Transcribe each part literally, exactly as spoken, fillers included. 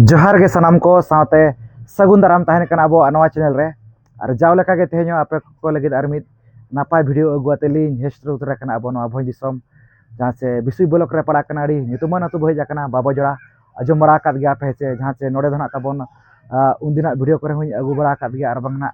ᱡᱚᱦᱟᱨ ᱜᱮ ᱥᱟᱱᱟᱢ ᱠᱚ ᱥᱟᱶᱛᱮ ᱥᱟᱹᱜᱩᱱ ᱫᱟᱨᱟᱢ ᱛᱟᱦᱮᱱ ᱠᱟᱱᱟ ᱟᱵᱚᱣᱟᱜ ᱱᱚᱣᱟ ᱪᱮᱱᱮᱞ ᱨᱮ᱾ ᱟᱨ ᱡᱟᱣ ᱞᱮᱠᱟ ᱜᱮ ᱛᱮᱦᱮᱧ ᱦᱚᱸ ᱟᱯᱮ ᱠᱚ ᱞᱟᱹᱜᱤᱫ ᱟᱨ ᱢᱤᱫ ᱱᱟᱯᱟᱭ ᱵᱷᱤᱰᱤᱭᱳ ᱟᱹᱜᱩ ᱟᱛᱮ ᱞᱤᱧ ᱦᱮᱡ ᱥᱮᱴᱮᱨ ᱩᱛᱟᱹᱨ ᱟᱠᱟᱱᱟ ᱟᱵᱚ ᱱᱚᱣᱟ ᱵᱷᱚᱸᱡᱽ ᱫᱤᱥᱚᱢ, ᱡᱟᱦᱟᱸ ᱪᱮ ᱵᱤᱥᱩᱭ ᱵᱞᱚᱠ ᱨᱮ ᱯᱟᱲᱟᱜ ᱠᱟᱱᱟ᱾ ᱟᱹᱰᱤ ᱧᱩᱛᱩᱢᱟᱱ ᱟᱹᱛᱩ ᱵᱚ ᱦᱮᱡ ᱟᱠᱟᱱᱟ, ᱵᱟᱵᱚ ᱡᱚᱲᱟ᱾ ᱟᱸᱡᱚᱢ ᱵᱟᱲᱟ ᱟᱠᱟᱫ ᱜᱮᱭᱟ ᱯᱮ ᱪᱮ? ᱡᱟᱦᱟᱸ ᱪᱮ ᱱᱚᱰᱮ ᱫᱚ ᱱᱟᱜ ᱛᱟᱵᱚᱱ, ᱟ, ᱩᱱᱫᱤᱱᱟᱜ ᱵᱷᱤᱰᱤᱭᱳ ᱠᱚᱨᱮ ᱦᱚᱸᱧ ᱟᱹᱜᱩ ᱵᱟᱲᱟ ᱟᱠᱟᱫ ᱜᱮᱭᱟ, ᱟᱨ ᱵᱟᱝ ᱱᱟᱜ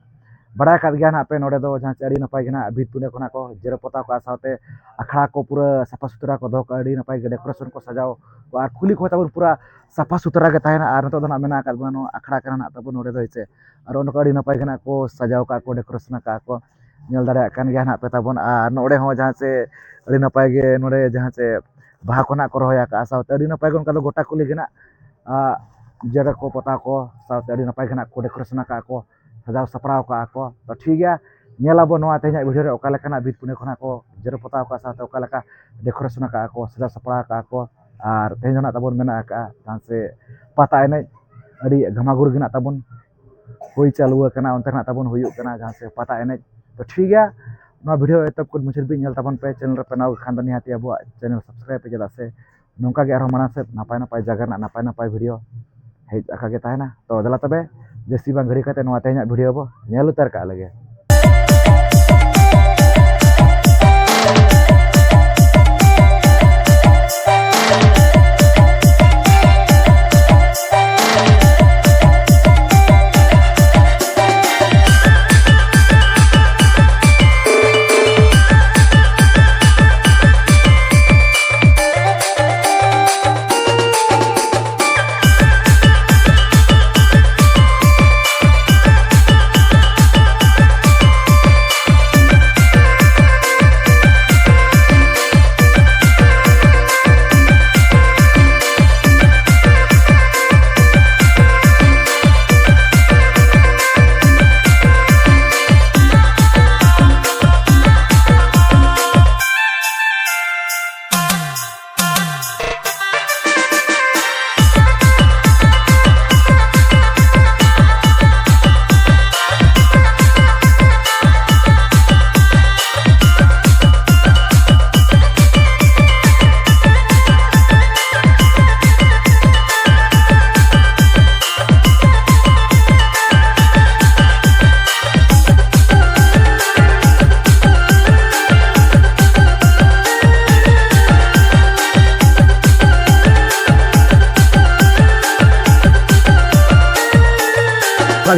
ᱵᱟᱲᱟᱭ ᱟᱠᱟᱫ ᱜᱮᱭᱟ ᱱᱟᱜ ᱯᱮ᱾ ᱱᱚᱰᱮ ᱫᱚ ᱡᱟᱦᱟᱸ ᱪᱮ ᱟᱹᱰᱤ ᱱᱟᱯᱟᱭ ᱜᱮ ᱱᱟᱜ ᱵᱷᱤᱛ ᱯᱤᱸᱰᱟᱹ ᱠᱷᱚᱱᱟᱜ ᱠᱚ ᱡᱮᱨᱮᱲ ᱯᱚᱛᱟᱣ ᱠᱟᱜᱼᱟ, ᱥᱟᱶᱛᱮ ᱟᱠᱷᱲᱟ ᱠᱚ ᱯᱩᱨᱟᱹ ᱥᱟᱯᱷᱟ ᱥᱩᱛᱨᱟ ᱠᱚ ᱫᱚᱦᱚ ᱠᱟᱜᱼᱟ, ᱟᱹᱰᱤ ᱱᱟᱯᱟᱭ ᱜᱮ ᱰᱮᱠᱳᱨᱮᱥᱚᱱ ᱠᱚ ᱥᱟᱡᱟᱣ ᱠᱚᱜᱼᱟ, ᱟᱨ ᱠᱩᱞᱦᱤ ᱠᱚᱦᱚᱸ ᱛᱟᱵᱚᱱ ᱯᱩᱨᱟᱹ ᱥᱟᱯᱷᱟ ᱥᱩᱛᱨᱟ ᱜᱮ ᱛᱟᱦᱮᱱᱟ᱾ ᱟᱨ ᱱᱤᱛᱚᱜ ᱫᱚ ᱱᱟᱜ ᱢᱮᱱᱟᱜ ᱟᱠᱟᱫ ᱵᱚᱱᱟ ᱱᱚᱣᱟ ᱟᱠᱷᱲᱟ ᱠᱟᱱᱟ ᱱᱟᱜ ᱛᱟᱵᱚᱱ ᱱᱚᱰᱮ ᱫᱚ, ᱦᱮᱸ ᱪᱮ? ᱟᱨ ᱚᱸᱰᱮ ᱠᱚ ᱟᱹᱰᱤ ᱱᱟᱯᱟᱭ ᱜᱮ ᱱᱟᱜ ᱠᱚ ᱥᱟᱡᱟᱣ ᱠᱟᱜᱼᱟ ᱠᱚ, ᱰᱮᱠᱳᱨᱮᱥᱚᱱ ᱟᱠᱟᱫᱼᱟ ᱠᱚ, ᱧᱮᱞ ᱫᱟᱲᱮᱭᱟᱜ ᱠᱟᱱ ᱜᱮᱭᱟ ᱱᱟᱜ ᱯᱮ ᱛᱟᱵᱚᱱ᱾ ᱟᱨ ᱱᱚᱰᱮ ᱦᱚᱸ ᱡᱟᱦᱟᱸ ᱪᱮ ᱟᱹᱰᱤ ᱱᱟᱯᱟᱭ ᱜᱮ ᱱᱚᱰᱮ ᱡᱟᱦᱟᱸ ᱪᱮ ᱵᱟᱦᱟ ᱠᱚ ᱱᱟᱜ ᱠᱚ ᱨᱚᱦᱚᱭ ᱟᱠᱟᱫᱼᱟ, ᱥᱟᱶᱛᱮ ᱟᱹᱰᱤ ᱱᱟᱯᱟᱭ ᱜᱮ ᱚᱱᱠᱟ ᱫᱚ ᱜᱚᱴᱟ ᱠᱩᱞᱦᱤ ᱜᱮ ᱱᱟᱜ, ᱟ, ᱡᱮᱨᱮᱲ ᱠᱚ ᱯᱚᱛᱟᱣ ᱠᱚ ᱥᱟᱶᱛᱮ ᱟᱹᱰᱤ ᱱᱟᱯᱟᱭ ᱜᱮ ᱱᱟᱜ ᱠᱚ ᱰᱮᱠᱳᱨᱮᱥᱚᱱ ᱟᱠᱟᱫᱼᱟ ᱠᱚ, ᱥᱟᱡᱟᱣ ᱥᱟᱯᱲᱟᱣ ᱠᱟᱜᱼᱟ ᱠᱚ᱾ ᱛᱚ ᱴᱷᱤᱠ ᱜᱮᱭᱟ, ᱧᱮᱞ ᱟᱵᱚ ᱱᱚᱣᱟ ᱛᱮᱦᱮᱧᱟᱜ ᱵᱷᱤᱰᱤᱭᱳ ᱨᱮ ᱚᱠᱟ ᱞᱮᱠᱟᱱᱟᱜ ᱵᱷᱤᱛ ᱯᱤᱸᱰᱟᱹ ᱠᱷᱚᱱᱟᱜ ᱠᱚ ᱡᱮᱨᱮᱲ ᱯᱚᱛᱟᱣ ᱠᱟᱜᱼᱟ, ᱥᱟᱶᱛᱮ ᱚᱠᱟ ᱞᱮᱠᱟ ᱰᱮᱠᱳᱨᱮᱥᱚᱱ ᱟᱠᱟᱫᱼᱟ ᱠᱚ, ᱥᱟᱡᱟᱣ ᱥᱟᱯᱲᱟᱣ ᱟᱠᱟᱫᱼᱟ ᱠᱚ᱾ ᱟᱨ ᱛᱮᱦᱮᱧ ᱫᱚ ᱱᱟᱜ ᱛᱟᱵᱚᱱ ᱢᱮᱱᱟᱜ ᱟᱠᱟᱫᱼᱟ ᱡᱟᱦᱟᱸ ᱪᱮ ᱯᱟᱛᱟ ᱮᱱᱮᱡ, ᱟᱹᱰᱤ ᱜᱷᱟᱢᱟᱜᱷᱩᱲ ᱜᱮ ᱱᱟᱜ ᱛᱟᱵᱚᱱ ᱦᱩᱭ ᱪᱟᱹᱞᱩ ᱟᱠᱟᱱᱟ, ᱚᱱᱛᱮ ᱱᱟᱜ ᱛᱟᱵᱚᱱ ᱦᱩᱭᱩᱜ ᱠᱟᱱᱟ ᱡᱟᱦᱟᱸ ᱪᱮ ᱯᱟᱛᱟ ᱮᱱᱮᱡ᱾ ᱛᱚ ᱴᱷᱤᱠ ᱜᱮᱭᱟ, ᱱᱚᱣᱟ ᱵᱷᱤᱰᱤᱭᱳ ᱮᱛᱚᱦᱚᱵ ᱠᱷᱚᱱ ᱢᱩᱪᱟᱹᱫ ᱫᱷᱟᱹᱵᱤᱡ ᱧᱮᱞ ᱛᱟᱵᱚᱱ ᱯᱮ᱾ ᱪᱮᱱᱮᱞ ᱨᱮ ᱯᱮ ᱱᱟᱣᱟ ᱠᱷᱟᱱ ᱫᱚ ᱱᱤᱦᱟᱹᱛᱤ ᱟᱵᱚᱣᱟᱜ ᱪᱮᱱᱮᱞ ᱥᱟᱵᱥᱠᱨᱟᱭᱤᱵ ᱯᱮ, ᱪᱮᱫᱟᱜ ᱥᱮ ᱱᱚᱝᱠᱟ ᱜᱮ ᱟᱨᱦᱚᱸ ᱢᱟᱲᱟᱝ ᱥᱮᱫ ᱱᱟᱯᱟᱭ ᱱᱟᱯᱟᱭ ᱡᱟᱭᱜᱟ ᱨᱮᱱᱟᱜ ᱱᱟᱯᱟᱭ ᱱᱟᱯᱟᱭ ᱵᱷᱤᱰᱤᱭᱳ ᱦᱮᱡ ᱟᱠᱟ ᱜᱮ ᱛᱟᱦᱮᱱᱟ᱾ ᱛᱚ ᱫᱮᱞᱟ ᱛᱚᱵᱮ, ᱡᱟᱹᱥᱛᱤ ᱵᱟᱝ ᱜᱷᱟᱹᱲᱤ ᱠᱟᱛᱮ ᱱᱚᱣᱟ ᱛᱮᱦᱮᱧᱟᱜ ᱵᱷᱤᱰᱤᱭᱳ ᱵᱚ ᱧᱮᱞ ᱩᱛᱟᱹᱨ ᱠᱟᱜ ᱞᱮᱜᱮ᱾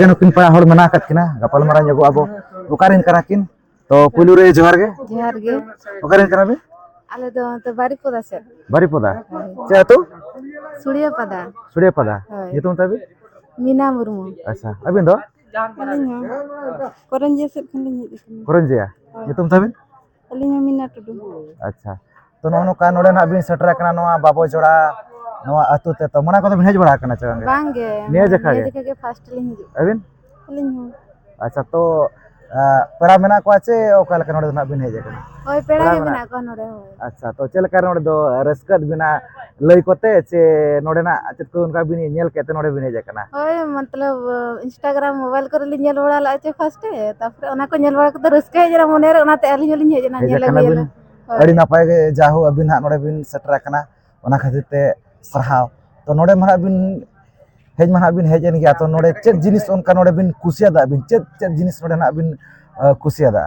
ᱜᱮ ᱱᱩᱠᱤᱱ ᱯᱮᱲᱟ ᱦᱚᱲ ᱢᱮᱱᱟᱜ ᱟᱠᱟᱫ ᱠᱤᱱᱟ, ᱜᱟᱯᱟᱞᱢᱟᱨᱟᱣ ᱧᱚᱜᱚᱜ ᱟᱵᱚ᱾ ᱚᱠᱟᱨᱮᱱ ᱠᱟᱱᱟ ᱠᱤᱱ? ᱛᱚ ᱯᱩᱭᱞᱩ ᱨᱮ ᱡᱚᱦᱟᱨ ᱜᱮ᱾ ᱡᱚᱦᱟᱨ ᱜᱮ᱾ ᱚᱠᱟᱨᱮᱱ ᱠᱟᱱᱟ ᱵᱤᱱ? ᱟᱞᱮ ᱫᱚ ᱱᱚᱛᱮ ᱵᱟᱨᱤᱯᱚᱫᱟ ᱥᱮᱫ᱾ ᱵᱟᱨᱤᱯᱚᱫᱟ? ᱦᱳᱭ᱾ ᱪᱮᱫ ᱟᱹᱛᱩ? ᱥᱩᱲᱤᱭᱟᱹᱯᱟᱫᱟ᱾ ᱥᱩᱲᱤᱭᱟᱹᱯᱟᱫᱟ᱾ ᱦᱳᱭ᱾ ᱧᱩᱛᱩᱢ ᱛᱟᱵᱤᱱ? ᱢᱤᱱᱟ ᱢᱩᱨᱢᱩ᱾ ᱟᱪᱪᱷᱟ, ᱟᱹᱵᱤᱱ ᱫᱚ? ᱟᱹᱞᱤᱧ ᱦᱚᱸ ᱠᱚᱨᱚᱧᱡᱤᱭᱟᱹ ᱥᱮᱫ ᱠᱷᱚᱱ ᱞᱤᱧ ᱦᱮᱡ ᱟᱠᱟᱱᱟ᱾ ᱠᱚᱨᱚᱧᱡᱤᱭᱟᱹ? ᱦᱳᱭ᱾ ᱧᱩᱛᱩᱢ ᱛᱟᱵᱤᱱ? ᱟᱹᱞᱤᱧ ᱦᱚᱸ ᱢᱤᱱᱟ ᱴᱩᱰᱩ᱾ ᱟᱪᱪᱷᱟ, ᱛᱚ ᱱᱚᱜᱼᱚ ᱱᱚᱝᱠᱟ ᱱᱚᱰᱮ ᱱᱟᱜ ᱵᱤᱱ ᱥᱮᱴᱮᱨ ᱟᱠᱟᱱᱟ ᱱᱚᱣᱟ ᱵᱟᱵᱚ ᱡᱚᱲᱟ ᱱᱚᱣᱟ ᱟᱹᱛᱩ ᱛᱮ, ᱛᱚ ᱢᱟᱲᱟᱝ ᱠᱚᱫᱚ ᱵᱤᱱ ᱦᱮᱡ ᱵᱟᱲᱟ ᱟᱠᱟᱱᱟ ᱪᱮ ᱵᱟᱝ? ᱵᱟᱝ ᱜᱮ, ᱱᱤᱭᱟᱹ ᱡᱮᱠᱷᱟ ᱱᱤᱭᱟᱹ ᱜᱮ? ᱡᱮᱠᱷᱟ ᱜᱮ ᱯᱷᱟᱥᱴ ᱞᱤᱧ ᱦᱤᱡᱩᱜ ᱠᱟᱱᱟ᱾ ᱟᱹᱵᱤᱱ? ᱟᱹᱞᱤᱧ ᱦᱚᱸ᱾ ᱟᱪᱪᱷᱟ, ᱛᱚ ᱟᱸ, ᱯᱮᱲᱟ ᱢᱮᱱᱟᱜ ᱠᱚᱣᱟ ᱪᱮ ᱚᱠᱟ ᱞᱮᱠᱟ ᱱᱚᱰᱮ ᱫᱚ ᱱᱟᱜ ᱵᱤᱱ ᱦᱮᱡ ᱟᱠᱟᱱᱟ? ᱦᱳᱭ, ᱯᱮᱲᱟ ᱯᱮᱲᱟ ᱜᱮ ᱢᱮᱱᱟᱜ ᱢᱮᱱᱟᱜ ᱠᱚᱣᱟ ᱱᱚᱰᱮ ᱦᱚᱸ᱾ ᱟᱪᱪᱷᱟ, ᱛᱚ ᱪᱮᱫ ᱞᱮᱠᱟ ᱱᱚᱰᱮ ᱫᱚ ᱨᱟᱹᱥᱠᱟᱹ ᱵᱤᱱᱟ ᱞᱟᱹᱭ ᱠᱚᱛᱮ ᱪᱮ ᱱᱚᱰᱮᱱᱟᱜ ᱪᱮᱫ ᱠᱚ ᱚᱱᱠᱟ ᱵᱤᱱ ᱧᱮᱞ ᱠᱮᱫ ᱛᱮ ᱱᱚᱰᱮ ᱵᱤᱱ ᱦᱮᱡ ᱟᱠᱟᱱᱟ? ᱦᱳᱭ, ᱢᱚᱛᱞᱚᱵ, Instagram, ᱢᱳᱵᱟᱭᱤᱞ ᱠᱚᱨᱮ ᱞᱤᱧ ᱧᱮᱞ ᱵᱟᱲᱟ ᱞᱮᱫᱼᱟ ᱪᱮ ᱯᱷᱟᱥᱴ ᱨᱮ, ᱛᱟᱨᱯᱚᱨᱮ ᱚᱱᱟ ᱠᱚ ᱧᱮᱞ ᱵᱟᱲᱟ ᱠᱟᱛᱮ ᱨᱟᱹᱥᱠᱟᱹ ᱦᱮᱡ ᱮᱱᱟ ᱢᱚᱱᱮᱨᱮ, ᱚᱱᱟᱛᱮ ᱟᱹᱞᱤᱧ ᱦᱚᱸᱞᱤᱧ ᱦᱮᱡ ᱮᱱᱟ, ᱦᱮᱡ ᱧᱮᱞ ᱟᱠᱟᱱᱟ ᱟᱹᱜᱩᱭᱟᱞᱮ᱾ ᱵᱤᱱ᱾ ᱦᱳᱭ᱾ ᱟᱹᱰᱤ ᱱᱟᱯᱟᱭ ᱜᱮ, ᱡᱟ ᱦᱳ ᱟᱹᱵᱤᱱ ᱦᱟᱸᱜ ᱱᱚᱰᱮ ᱵᱤᱱ ᱥᱮᱴᱮᱨ ᱟᱠᱟᱱᱟ, ᱚᱱᱟ ᱠᱷᱟᱹᱛᱤᱨ ᱛᱮ ᱥᱟᱨᱦᱟᱣ᱾ ᱛᱚ ᱱᱚᱰᱮ ᱢᱟ ᱦᱟᱸᱜ ᱵᱤᱱ ᱦᱮᱡ ᱮᱱ ᱜᱮᱭᱟ, ᱛᱚ ᱱᱚᱰᱮ ᱪᱮᱫ ᱡᱤᱱᱤᱥ ᱚᱱᱠᱟ ᱱᱚᱰᱮ ᱵᱤᱱ ᱠᱩᱥᱤᱭᱟᱫᱟ ᱟᱹᱵᱤᱱ? ᱪᱮᱫ, ᱪᱮᱫ ᱡᱤᱱᱤᱥ ᱱᱚᱰᱮ ᱱᱟᱜ ᱵᱤᱱ, ᱟᱸ, ᱠᱩᱥᱤᱭᱟᱫᱟ?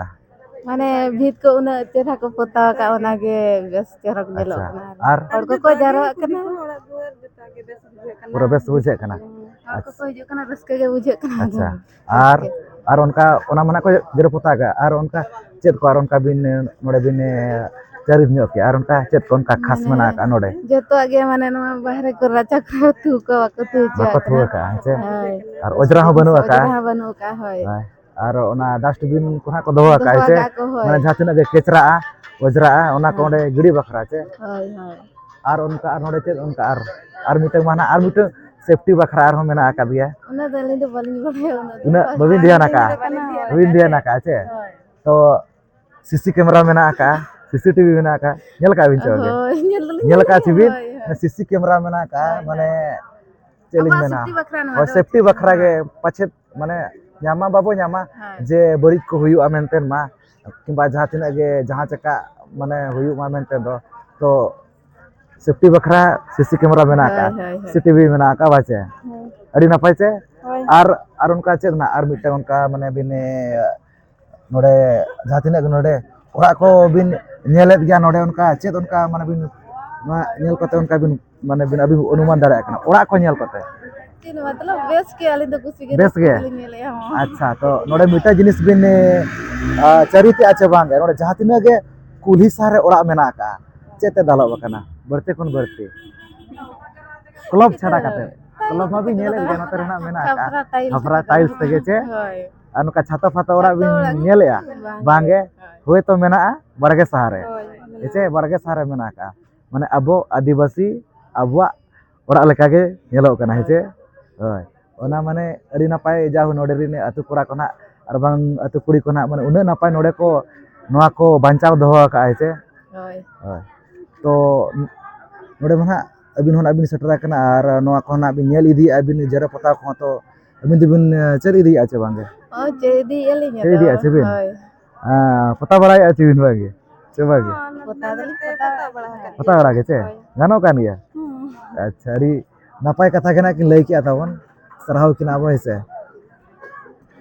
ᱢᱟᱱᱮ ᱵᱷᱤᱛ ᱠᱚ ᱩᱱᱟᱹᱜ ᱪᱮᱦᱨᱟ ᱠᱚ ᱯᱚᱛᱟᱣ ᱟᱠᱟᱫ, ᱚᱱᱟᱜᱮ ᱵᱮᱥ ᱪᱚᱨᱚᱠ ᱧᱮᱞᱚᱜ ᱟᱪᱪᱷᱟ᱾ ᱠᱟᱱᱟ᱾ ᱟᱨ? ᱦᱚᱲ ᱠᱚᱠᱚ ᱡᱟᱨᱣᱟᱜ ᱠᱟᱱᱟ᱾ ᱚᱲᱟᱜ ᱫᱩᱣᱟᱹᱨ ᱡᱚᱛᱚ ᱜᱮ ᱵᱮᱥ ᱵᱩᱡᱷᱟᱹᱜ ᱠᱟᱱᱟ᱾ ᱯᱩᱨᱟᱹ ᱵᱮᱥ ᱵᱩᱡᱷᱟᱹᱜ ᱠᱟᱱᱟ? ᱦᱚᱲ ᱟᱪᱪᱷᱟ᱾ ᱠᱚᱠᱚ ᱦᱤᱡᱩᱜ ᱠᱟᱱᱟ, ᱨᱟᱹᱥᱠᱟᱹ ᱜᱮ ᱵᱩᱡᱷᱟᱹᱜ ᱠᱟᱱᱟ᱾ ᱟᱪᱪᱷᱟ᱾ ᱟᱨ, ᱟᱨ ᱚᱱᱠᱟ ᱚᱱᱟ ᱢᱟᱱᱮ ᱠᱚ ᱡᱮᱨᱮᱲ ᱯᱚᱛᱟᱣ ᱠᱟᱜᱼᱟ, ᱟᱨ ᱚᱱᱠᱟ ᱪᱮᱫ ᱠᱚ ᱟᱨ ᱚᱱᱠᱟ ᱵᱤᱱ, ᱱᱚᱰᱮ ᱵᱤᱱ, ᱮ, ᱪᱟᱹᱨᱤᱛ ᱧᱚᱜ ᱠᱮᱜᱼᱟ? ᱟᱨ ᱚᱱᱠᱟ ᱪᱮᱫ ᱠᱚ ᱚᱱᱠᱟ ᱠᱷᱟᱥ ᱢᱟᱱᱮ ᱢᱮᱱᱟᱜ ᱟᱠᱟᱫᱼᱟ ᱱᱚᱰᱮ? ᱡᱚᱛᱚᱣᱟᱜ ᱜᱮ, ᱢᱟᱱᱮ ᱱᱚᱣᱟ ᱵᱟᱦᱨᱮ ᱠᱚ ᱨᱟᱪᱟ ᱠᱚᱨᱮ ᱛᱷᱩ ᱠᱚ ᱵᱟᱠᱚ ᱛᱷᱩ ᱦᱚᱪᱚᱣᱟᱜ ᱵᱟᱠᱚ ᱛᱷᱩ ᱠᱟᱱᱟ᱾ ᱟᱠᱟᱫᱼᱟ, ᱦᱮᱸ ᱪᱮ? ᱦᱳᱭ᱾ ᱟᱨ ᱚᱡᱽᱨᱟ ᱦᱚᱸ ᱵᱟᱹᱱᱩᱜ ᱟᱠᱟᱫᱼᱟ? ᱚᱡᱽᱨᱟ ᱦᱚᱸ ᱵᱟᱹᱱᱩᱜ ᱟᱠᱟᱫᱼᱟ, ᱦᱳᱭ᱾ ᱦᱳᱭ᱾ ᱟᱨ ᱚᱱᱟ ᱰᱟᱥᱴᱵᱤᱱ ᱠᱚ ᱦᱟᱸᱜ ᱠᱚ ᱫᱚᱦᱚ ᱫᱚᱦᱚ ᱟᱠᱟᱫᱼᱟ, ᱪᱮ? ᱟᱠᱟᱫᱼᱟ ᱠᱚ, ᱦᱳᱭ᱾ ᱢᱟᱱᱮ ᱡᱟᱦᱟᱸ ᱛᱤᱱᱟᱹᱜ ᱜᱮ ᱠᱮᱪᱨᱟᱜᱼᱟ, ᱚᱡᱽᱨᱟᱜᱼᱟ, ᱚᱱᱟ ᱠᱚ ᱦᱮᱸ᱾ ᱚᱸᱰᱮ ᱜᱤᱰᱤ ᱵᱟᱠᱷᱨᱟ, ᱪᱮ? ᱦᱳᱭ, ᱦᱳᱭ᱾ ᱟᱨ ᱚᱱᱠᱟ, ᱟᱨ ᱱᱚᱰᱮ ᱪᱮᱫ ᱚᱱᱠᱟ ᱟᱨ, ᱟᱨ ᱢᱤᱫᱴᱟᱝ ᱢᱟ ᱱᱟᱦᱟᱜ, ᱟᱨ ᱢᱤᱫᱴᱟᱝ ᱥᱮᱯᱴᱤ ᱵᱟᱠᱷᱨᱟ ᱟᱨᱦᱚᱸ ᱢᱮᱱᱟᱜ ᱟᱠᱟᱫ ᱜᱮᱭᱟ᱾ ᱚᱱᱟ ᱫᱚ ᱟᱹᱞᱤᱧ ᱫᱚ ᱵᱟᱹᱞᱤᱧ ᱵᱟᱲᱟᱭᱟ, ᱚᱱᱟ ᱫᱚ᱾ ᱩᱱᱟᱹᱜ ᱵᱟᱹᱵᱤᱱ ᱫᱷᱮᱭᱟᱱ ᱟᱠᱟᱜᱼᱟ? ᱵᱟᱹᱞᱤᱧ ᱫᱷᱮᱭᱟᱱ ᱵᱟᱹᱵᱤᱱ ᱟᱠᱟᱜᱼᱟ᱾ ᱫᱷᱮᱭᱟᱱ ᱟᱠᱟᱜᱼᱟ, ᱪᱮ? ᱦᱳᱭ᱾ ᱛᱚ ᱥᱤᱥᱤ ᱠᱮᱢᱮᱨᱟ ᱢᱮᱱᱟᱜ ᱟᱠᱟᱜᱼᱟ, ᱥᱤᱥᱤ ᱴᱤᱵᱷᱤ ᱢᱮᱱᱟᱜ ᱟᱠᱟᱜᱼᱟ, ᱧᱮᱞ ᱟᱠᱟᱜᱼᱟ ᱵᱤᱱ ᱪᱮ ᱵᱟᱝ? ᱦᱳᱭ, ᱧᱮᱞ ᱫᱚᱞᱤᱧ ᱧᱮᱞ ᱧᱮᱞ ᱟᱠᱟᱜᱼᱟ ᱪᱮ ᱟᱠᱟᱫᱟ, ᱵᱤᱱ? ᱦᱳᱭ, ᱦᱳᱭ᱾ ᱥᱤᱥᱤ ᱠᱮᱢᱮᱨᱟ ᱢᱮᱱᱟᱜ ᱟᱠᱟᱜᱼᱟ, ᱦᱳᱭ, ᱢᱟᱱᱮ ᱦᱳᱭ᱾ ᱪᱮᱫ ᱞᱤᱧ ᱟᱵᱚᱣᱟᱜ ᱢᱮᱱᱟ? ᱥᱮᱯᱴᱤ ᱵᱟᱠᱷᱨᱟ ᱱᱚᱣᱟ ᱦᱳᱭ, ᱫᱚ᱾ ᱥᱮᱯᱴᱤ ᱵᱟᱠᱷᱨᱟ ᱜᱮ ᱯᱟᱪᱮᱫ, ᱢᱟᱱᱮ ᱧᱟᱢ ᱢᱟ ᱵᱟᱵᱚ ᱧᱟᱢᱟ, ᱦᱳᱭ᱾ ᱡᱮ ᱵᱟᱹᱲᱤᱡ ᱠᱚ ᱦᱩᱭᱩᱜᱼᱟ ᱢᱮᱱᱛᱮ ᱢᱟ, ᱠᱤᱝᱵᱟ ᱡᱟᱦᱟᱸ ᱛᱤᱱᱟᱹᱜ ᱜᱮ ᱡᱟᱦᱟᱸ ᱪᱮᱠᱟ ᱢᱟᱱᱮ ᱦᱩᱭᱩᱜ ᱢᱟ ᱢᱮᱱᱛᱮ ᱫᱚ, ᱛᱚ ᱥᱮᱯᱴᱤ ᱵᱟᱠᱷᱨᱟ ᱥᱤᱥᱤ ᱠᱮᱢᱮᱨᱟ ᱢᱮᱱᱟᱜ ᱦᱳᱭ, ᱟᱠᱟᱜᱼᱟ, ᱦᱳᱭ, ᱦᱳᱭ᱾ ᱥᱤᱥᱤ ᱴᱤᱵᱷᱤ ᱢᱮᱱᱟᱜ ᱟᱠᱟᱜᱼᱟ, ᱵᱟᱪᱮ? ᱦᱳᱭ᱾ ᱟᱹᱰᱤ ᱱᱟᱯᱟᱭ ᱪᱮ? ᱦᱳᱭ᱾ ᱟᱨ, ᱟᱨ ᱚᱱᱠᱟ ᱪᱮᱫ ᱢᱮᱱᱟᱜᱼᱟ? ᱟᱨ ᱢᱤᱫᱴᱟᱝ ᱚᱱᱠᱟ ᱢᱟᱱᱮ ᱵᱤᱱ, ᱮ, ᱱᱚᱰᱮ ᱡᱟᱦᱟᱸ ᱛᱤᱱᱟᱹᱜ ᱜᱮ ᱱᱚᱰᱮ ᱚᱲᱟᱜ ᱠᱚ ᱵᱤᱱ ᱧᱮᱞᱮᱫ ᱜᱮᱭᱟ, ᱱᱚᱰᱮ ᱚᱱᱠᱟ ᱪᱮᱫ ᱚᱱᱠᱟ ᱢᱟᱱᱮ ᱵᱤᱱ, ᱱᱚᱣᱟ ᱧᱮᱞ ᱠᱟᱛᱮ ᱚᱱᱠᱟ ᱵᱤᱱ, ᱢᱟᱱᱮ ᱵᱤᱱ, ᱟᱹᱵᱤᱱ ᱚᱱᱩᱢᱟᱱ ᱫᱟᱲᱮᱭᱟᱜ ᱠᱟᱱᱟ ᱚᱲᱟᱜ ᱠᱚ ᱧᱮᱞ ᱠᱟᱛᱮ? ᱢᱚᱛᱞᱚᱵ ᱵᱮᱥ ᱜᱮ, ᱟᱹᱞᱤᱧ ᱫᱚ ᱠᱩᱥᱤ ᱜᱮ, ᱵᱮᱥ ᱨᱟᱹᱥᱠᱟᱹ ᱜᱮ? ᱜᱮᱞᱤᱧ ᱧᱮᱞᱮᱜᱼᱟ, ᱦᱚᱸ᱾ ᱟᱪᱪᱷᱟ, ᱛᱚ ᱱᱚᱰᱮ ᱢᱤᱫᱴᱟᱝ ᱡᱤᱱᱤᱥ ᱵᱤᱱ, ᱮ, ᱟ, ᱪᱟᱹᱨᱤ ᱠᱮᱜᱼᱟ ᱪᱮ ᱵᱟᱝ? ᱱᱚᱰᱮ ᱡᱟᱦᱟᱸ ᱛᱤᱱᱟᱹᱜ ᱜᱮ ᱠᱩᱞᱦᱤ ᱥᱟᱦᱟ ᱨᱮ ᱚᱲᱟᱜ ᱢᱮᱱᱟᱜ ᱟᱠᱟᱜᱼᱟ, ᱪᱮᱫ ᱛᱮ ᱫᱟᱞᱚᱵ ᱟᱠᱟᱱᱟ ᱵᱟᱹᱲᱛᱤ ᱠᱷᱚᱱ ᱵᱟᱹᱲᱛᱤ? ᱠᱞᱚᱵ ᱪᱷᱟᱰᱟ ᱠᱟᱛᱮ᱾ ᱠᱞᱚᱵ ᱢᱟᱵᱤᱱ ᱧᱮᱞᱮᱫ ᱜᱮᱭᱟ, ᱱᱚᱛᱮ ᱨᱮᱱᱟᱜ ᱢᱮᱱᱟᱜ ᱟᱠᱟᱜᱼᱟ᱾ ᱠᱷᱟᱯᱨᱟ ᱴᱟᱭᱤᱞᱥ ᱠᱷᱟᱯᱨᱟ ᱠᱟᱛᱮ᱾ ᱴᱟᱭᱤᱞᱥ ᱛᱮᱜᱮ ᱪᱮ? ᱦᱳᱭ᱾ ᱟᱨ ᱱᱚᱝᱠᱟ ᱪᱷᱟᱛᱟ ᱯᱷᱟᱛᱟ ᱚᱲᱟᱜ ᱵᱤᱱ ᱪᱷᱟᱛᱟ ᱚᱲᱟᱜ ᱧᱮᱞᱮᱜᱼᱟ? ᱵᱟᱝ᱾ ᱵᱟᱝ ᱜᱮ? ᱦᱳᱭ᱾ ᱦᱳᱭᱛᱳ ᱢᱮᱱᱟᱜᱼᱟ ᱵᱟᱲᱜᱮ ᱥᱟᱦᱟ ᱨᱮ᱾ ᱦᱳᱭ, ᱢᱮᱱᱟᱜᱼᱟ᱾ ᱦᱮᱸ ᱪᱮ? ᱵᱟᱲᱜᱮ ᱥᱟᱦᱟ ᱨᱮ ᱢᱮᱱᱟᱜ ᱟᱠᱟᱜᱼᱟ᱾ ᱢᱟᱱᱮ ᱟᱵᱚ ᱟᱹᱫᱤᱵᱟᱹᱥᱤ ᱟᱵᱚᱣᱟᱜ ᱚᱲᱟᱜ ᱞᱮᱠᱟᱜᱮ ᱧᱮᱞᱚᱜ ᱠᱟᱱᱟ, ᱦᱮᱸ ᱪᱮ? ᱦᱳᱭ᱾ ᱚᱱᱟ ᱢᱟᱱᱮ ᱟᱹᱰᱤ ᱱᱟᱯᱟᱭ, ᱡᱟ ᱦᱳ ᱱᱚᱰᱮ ᱨᱤᱱ ᱟᱹᱛᱩ ᱠᱚᱲᱟ ᱠᱚ ᱱᱟᱜ ᱟᱨ ᱵᱟᱝ ᱟᱹᱛᱩ ᱠᱩᱲᱤ ᱠᱚ ᱱᱟᱜ ᱢᱟᱱᱮ ᱩᱱᱟᱹᱜ ᱱᱟᱯᱟᱭ ᱱᱚᱰᱮ ᱠᱚ ᱱᱚᱣᱟ ᱠᱚ ᱵᱟᱧᱪᱟᱣ ᱫᱚᱦᱚ ᱟᱠᱟᱫᱼᱟ, ᱦᱮᱸ ᱪᱮ? ᱦᱳᱭ᱾ ᱦᱳᱭ᱾ ᱛᱚ ᱱᱚᱰᱮ ᱢᱟ ᱱᱟᱜ ᱟᱹᱵᱤᱱ ᱦᱚᱸ ᱱᱟᱜ ᱵᱤᱱ ᱥᱮᱴᱮᱨ ᱟᱠᱟᱱᱟ ᱟᱨ ᱱᱚᱣᱟ ᱠᱚᱦᱚᱸ ᱱᱟᱜ ᱵᱤᱱ ᱧᱮᱞ ᱤᱫᱤᱭᱮᱫᱼᱟ, ᱟᱹᱵᱤᱱ ᱡᱮᱨᱮᱲ ᱯᱚᱛᱟᱣ ᱠᱚᱦᱚᱸ, ᱛᱚ ᱟᱹᱵᱤᱱ ᱫᱚᱵᱤᱱ, ᱮ, ᱪᱮᱫ ᱤᱫᱤᱭᱮᱫᱼᱟ ᱪᱮ ᱵᱟᱝ ᱜᱮ? ᱦᱳᱭ, ᱪᱮᱫ ᱤᱫᱤᱭᱮᱫᱼᱟ ᱞᱤᱧ ᱪᱮᱫ ᱟᱫᱚ᱾ ᱤᱫᱤᱭᱮᱫᱼᱟ ᱪᱮ ᱵᱤᱱ? ᱦᱳᱭ᱾ ᱦᱮᱸ, ᱯᱚᱛᱟ ᱵᱟᱲᱟᱭᱮᱫᱼᱟ ᱪᱮ ᱵᱤᱱ ᱵᱟᱝ ᱜᱮ? ᱪᱮ ᱵᱟᱝ ᱜᱮ? ᱯᱚᱛᱟ ᱫᱚᱞᱤᱧ ᱯᱚᱛᱟ ᱵᱟᱲᱟ ᱟᱠᱟᱫ ᱯᱚᱛᱟ ᱵᱟᱲᱟ ᱜᱮ ᱪᱮ? ᱦᱳᱭ᱾ ᱜᱟᱱᱚᱜ ᱠᱟᱱ ᱜᱮᱭᱟ? ᱦᱩᱸ᱾ ᱟᱪᱪᱷᱟ, ᱟᱹᱰᱤ ᱱᱟᱯᱟᱭ ᱠᱟᱛᱷᱟ ᱜᱮ ᱱᱟᱜ ᱠᱤᱱ ᱞᱟᱹᱭ ᱠᱮᱜᱼᱟ ᱛᱟᱵᱚᱱ᱾ ᱥᱟᱨᱦᱟᱣ ᱠᱤᱱ ᱟᱵᱚ, ᱦᱮᱸ ᱥᱮ?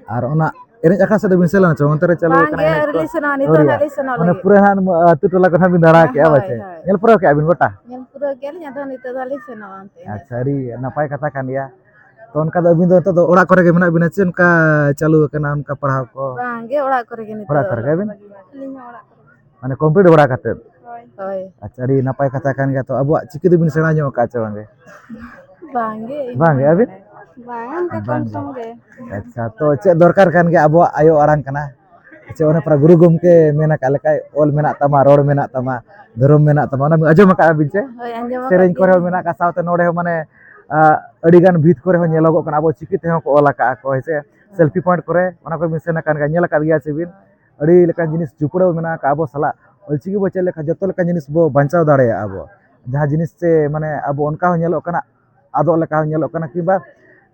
ᱟᱨ ᱚᱱᱟ ᱮᱱᱮᱡ ᱟᱠᱷᱲᱟ ᱥᱮᱫ ᱫᱚ ᱵᱤᱱ ᱥᱮᱱ ᱞᱮᱱᱟ ᱪᱮ? ᱚᱱᱛᱮ ᱨᱮ ᱪᱟᱹᱞᱩ ᱵᱟᱝ ᱟᱠᱟᱱᱟ ᱜᱮ, ᱮᱱᱮᱡ ᱟᱹᱣᱨᱤ ᱠᱚ? ᱞᱤᱧ ᱥᱮᱱᱚᱜᱼᱟ, ᱱᱤᱛᱚᱜ ᱟᱹᱣᱨᱤᱭᱟ? ᱱᱟᱜ ᱞᱤᱧ ᱥᱮᱱᱚᱜ ᱢᱟᱱᱮ ᱞᱟᱹᱜᱤᱫ᱾ ᱯᱩᱨᱟᱹ ᱦᱟᱸᱜ ᱟᱹᱛᱩ ᱴᱚᱞᱟ ᱠᱚ ᱱᱟᱜ ᱵᱤᱱ ᱫᱟᱬᱟ ᱠᱮᱜᱼᱟ, ᱦᱳᱭ, ᱯᱟᱪᱮ? ᱦᱳᱭ᱾ ᱧᱮᱞ ᱯᱩᱨᱟᱹᱣ ᱠᱮᱜᱼᱟ ᱵᱤᱱ ᱜᱚᱴᱟ? ᱧᱮᱞ ᱯᱩᱨᱟᱹᱣ ᱠᱮᱜᱼᱟ ᱞᱤᱧ, ᱟᱫᱚ ᱱᱤᱛᱚᱜ ᱫᱚ ᱟᱹᱞᱤᱧ ᱥᱮᱱᱚᱜᱼᱟ ᱚᱱᱛᱮ ᱮᱱᱮᱡ ᱟᱪᱪᱷᱟ, ᱥᱮᱫ᱾ ᱟᱹᱰᱤ ᱱᱟᱯᱟᱭ ᱠᱟᱛᱷᱟ ᱠᱟᱱ ᱜᱮᱭᱟ᱾ ᱛᱚ ᱚᱱᱠᱟ ᱫᱚ ᱟᱹᱵᱤᱱ ᱫᱚ ᱱᱤᱛᱚᱜ ᱫᱚ ᱚᱲᱟᱜ ᱠᱚᱨᱮ ᱜᱮ ᱢᱮᱱᱟᱜ ᱵᱤᱱᱟ ᱪᱮ ᱚᱱᱠᱟ ᱪᱟᱹᱞᱩ ᱟᱠᱟᱱᱟ ᱚᱱᱠᱟ ᱯᱟᱲᱦᱟᱣ ᱠᱚ? ᱵᱟᱝ ᱜᱮ, ᱚᱲᱟᱜ ᱠᱚᱨᱮ ᱜᱮ ᱱᱤᱛᱚᱜ ᱚᱲᱟᱜ ᱫᱚ ᱠᱚᱨᱮ ᱜᱮ ᱚᱞᱚᱜ ᱟᱹᱵᱤᱱ? ᱠᱚ ᱵᱟᱹᱜᱤ ᱵᱟᱲᱟ᱾ ᱟᱹᱞᱤᱧ ᱦᱚᱸ ᱚᱲᱟᱜ ᱠᱚᱨᱮ᱾ ᱦᱳᱭ᱾ ᱟᱪᱪᱷᱟ, ᱟᱹᱰᱤ ᱱᱟᱯᱟᱭ ᱠᱟᱛᱷᱟ ᱠᱟᱱ ᱜᱮᱭᱟ᱾ ᱛᱚ ᱟᱵᱚᱣᱟᱜ ᱪᱤᱠᱤ ᱫᱚᱵᱤᱱ ᱥᱮᱬᱟ ᱧᱚᱜ ᱟᱠᱟᱫ ᱪᱮ ᱵᱟᱝ ᱜᱮ? ᱵᱟᱝ ᱜᱮ, ᱤᱧ ᱵᱟᱝ ᱜᱮ ᱦᱚᱸ ᱟᱹᱵᱤᱱ? ᱢᱟᱱᱮ ᱵᱟᱝ ᱜᱮ᱾ ᱠᱚᱢ ᱥᱚᱢ ᱜᱮ᱾ ᱟᱪᱪᱷᱟ, ᱛᱚ ᱪᱮᱫ ᱫᱚᱨᱠᱟᱨ ᱠᱟᱱ ᱜᱮᱭᱟ, ᱟᱵᱚᱣᱟᱜ ᱟᱭᱳ ᱟᱲᱟᱝ ᱠᱟᱱᱟ᱾ ᱪᱮ ᱚᱱᱮ ᱯᱟᱨᱟ ᱜᱩᱨᱩ ᱜᱚᱢᱠᱮ ᱢᱮᱱ ᱟᱠᱟᱫ ᱞᱮᱠᱟ, ᱚᱞ ᱢᱮᱱᱟᱜ ᱛᱟᱢᱟ, ᱨᱚᱲ ᱢᱮᱱᱟᱜ ᱛᱟᱢᱟ, ᱫᱷᱚᱨᱚᱢ ᱢᱮᱱᱟᱜ ᱛᱟᱢᱟ, ᱚᱱᱟ ᱵᱤᱱ ᱟᱸᱡᱚᱢ ᱟᱠᱟᱫᱼᱟ ᱵᱤᱱ ᱪᱮ? ᱦᱳᱭ, ᱟᱸᱡᱚᱢ ᱟᱠᱟᱫ ᱥᱮᱨᱮᱧ ᱠᱚᱨᱮ ᱦᱚᱸ ᱜᱮᱭᱟᱞᱤᱧ᱾ ᱢᱮᱱᱟᱜ ᱟᱠᱟᱫ, ᱥᱟᱶᱛᱮ ᱱᱚᱰᱮ ᱦᱚᱸ ᱢᱟᱱᱮ, ᱟ, ᱟᱹᱰᱤᱜᱟᱱ ᱵᱷᱤᱛ ᱠᱚᱨᱮ ᱦᱚᱸ ᱧᱮᱞᱚᱜᱚᱜ ᱠᱟᱱᱟ, ᱟᱵᱚ ᱪᱤᱠᱤ ᱛᱮᱦᱚᱸ ᱠᱚ ᱚᱞ ᱟᱠᱟᱫᱼᱟ ᱠᱚ, ᱦᱮᱸ ᱥᱮ? ᱦᱳᱭ᱾ ᱥᱮᱞᱯᱷᱤ ᱯᱚᱭᱮᱱᱴ ᱠᱚᱨᱮ, ᱚᱱᱟ ᱠᱚ ᱵᱤᱱ ᱥᱮᱱ ᱟᱠᱟᱱ ᱜᱮᱭᱟ, ᱧᱮᱞ ᱟᱠᱟᱫ ᱜᱮᱭᱟ ᱥᱮ ᱵᱤᱱ? ᱟᱹᱰᱤ ᱞᱮᱠᱟᱱ ᱡᱤᱱᱤᱥ ᱡᱩᱯᱲᱟᱹᱣ ᱢᱮᱱᱟᱜ ᱟᱠᱟᱫ ᱟᱵᱚ ᱥᱟᱞᱟᱜ᱾ ᱚᱞᱪᱤᱠᱤ ᱵᱚ ᱪᱮᱫ ᱞᱮᱠᱷᱟᱱ ᱡᱚᱛᱚ ᱞᱮᱠᱟᱱ ᱡᱤᱱᱤᱥ ᱵᱚ ᱵᱟᱧᱪᱟᱣ ᱫᱟᱲᱮᱭᱟᱜᱼᱟ ᱵᱚ᱾ ᱡᱟᱦᱟᱸ ᱡᱤᱱᱤᱥ ᱪᱮ ᱢᱟᱱᱮ ᱟᱵᱚ ᱚᱱᱠᱟ ᱦᱚᱸ ᱧᱮᱞᱚᱜ ᱠᱟᱱᱟ, ᱟᱫᱚᱜ ᱞᱮᱠᱟ ᱦᱚᱸ ᱧᱮᱞᱚᱜ ᱠᱟᱱᱟ, ᱠᱤᱝᱵᱟ,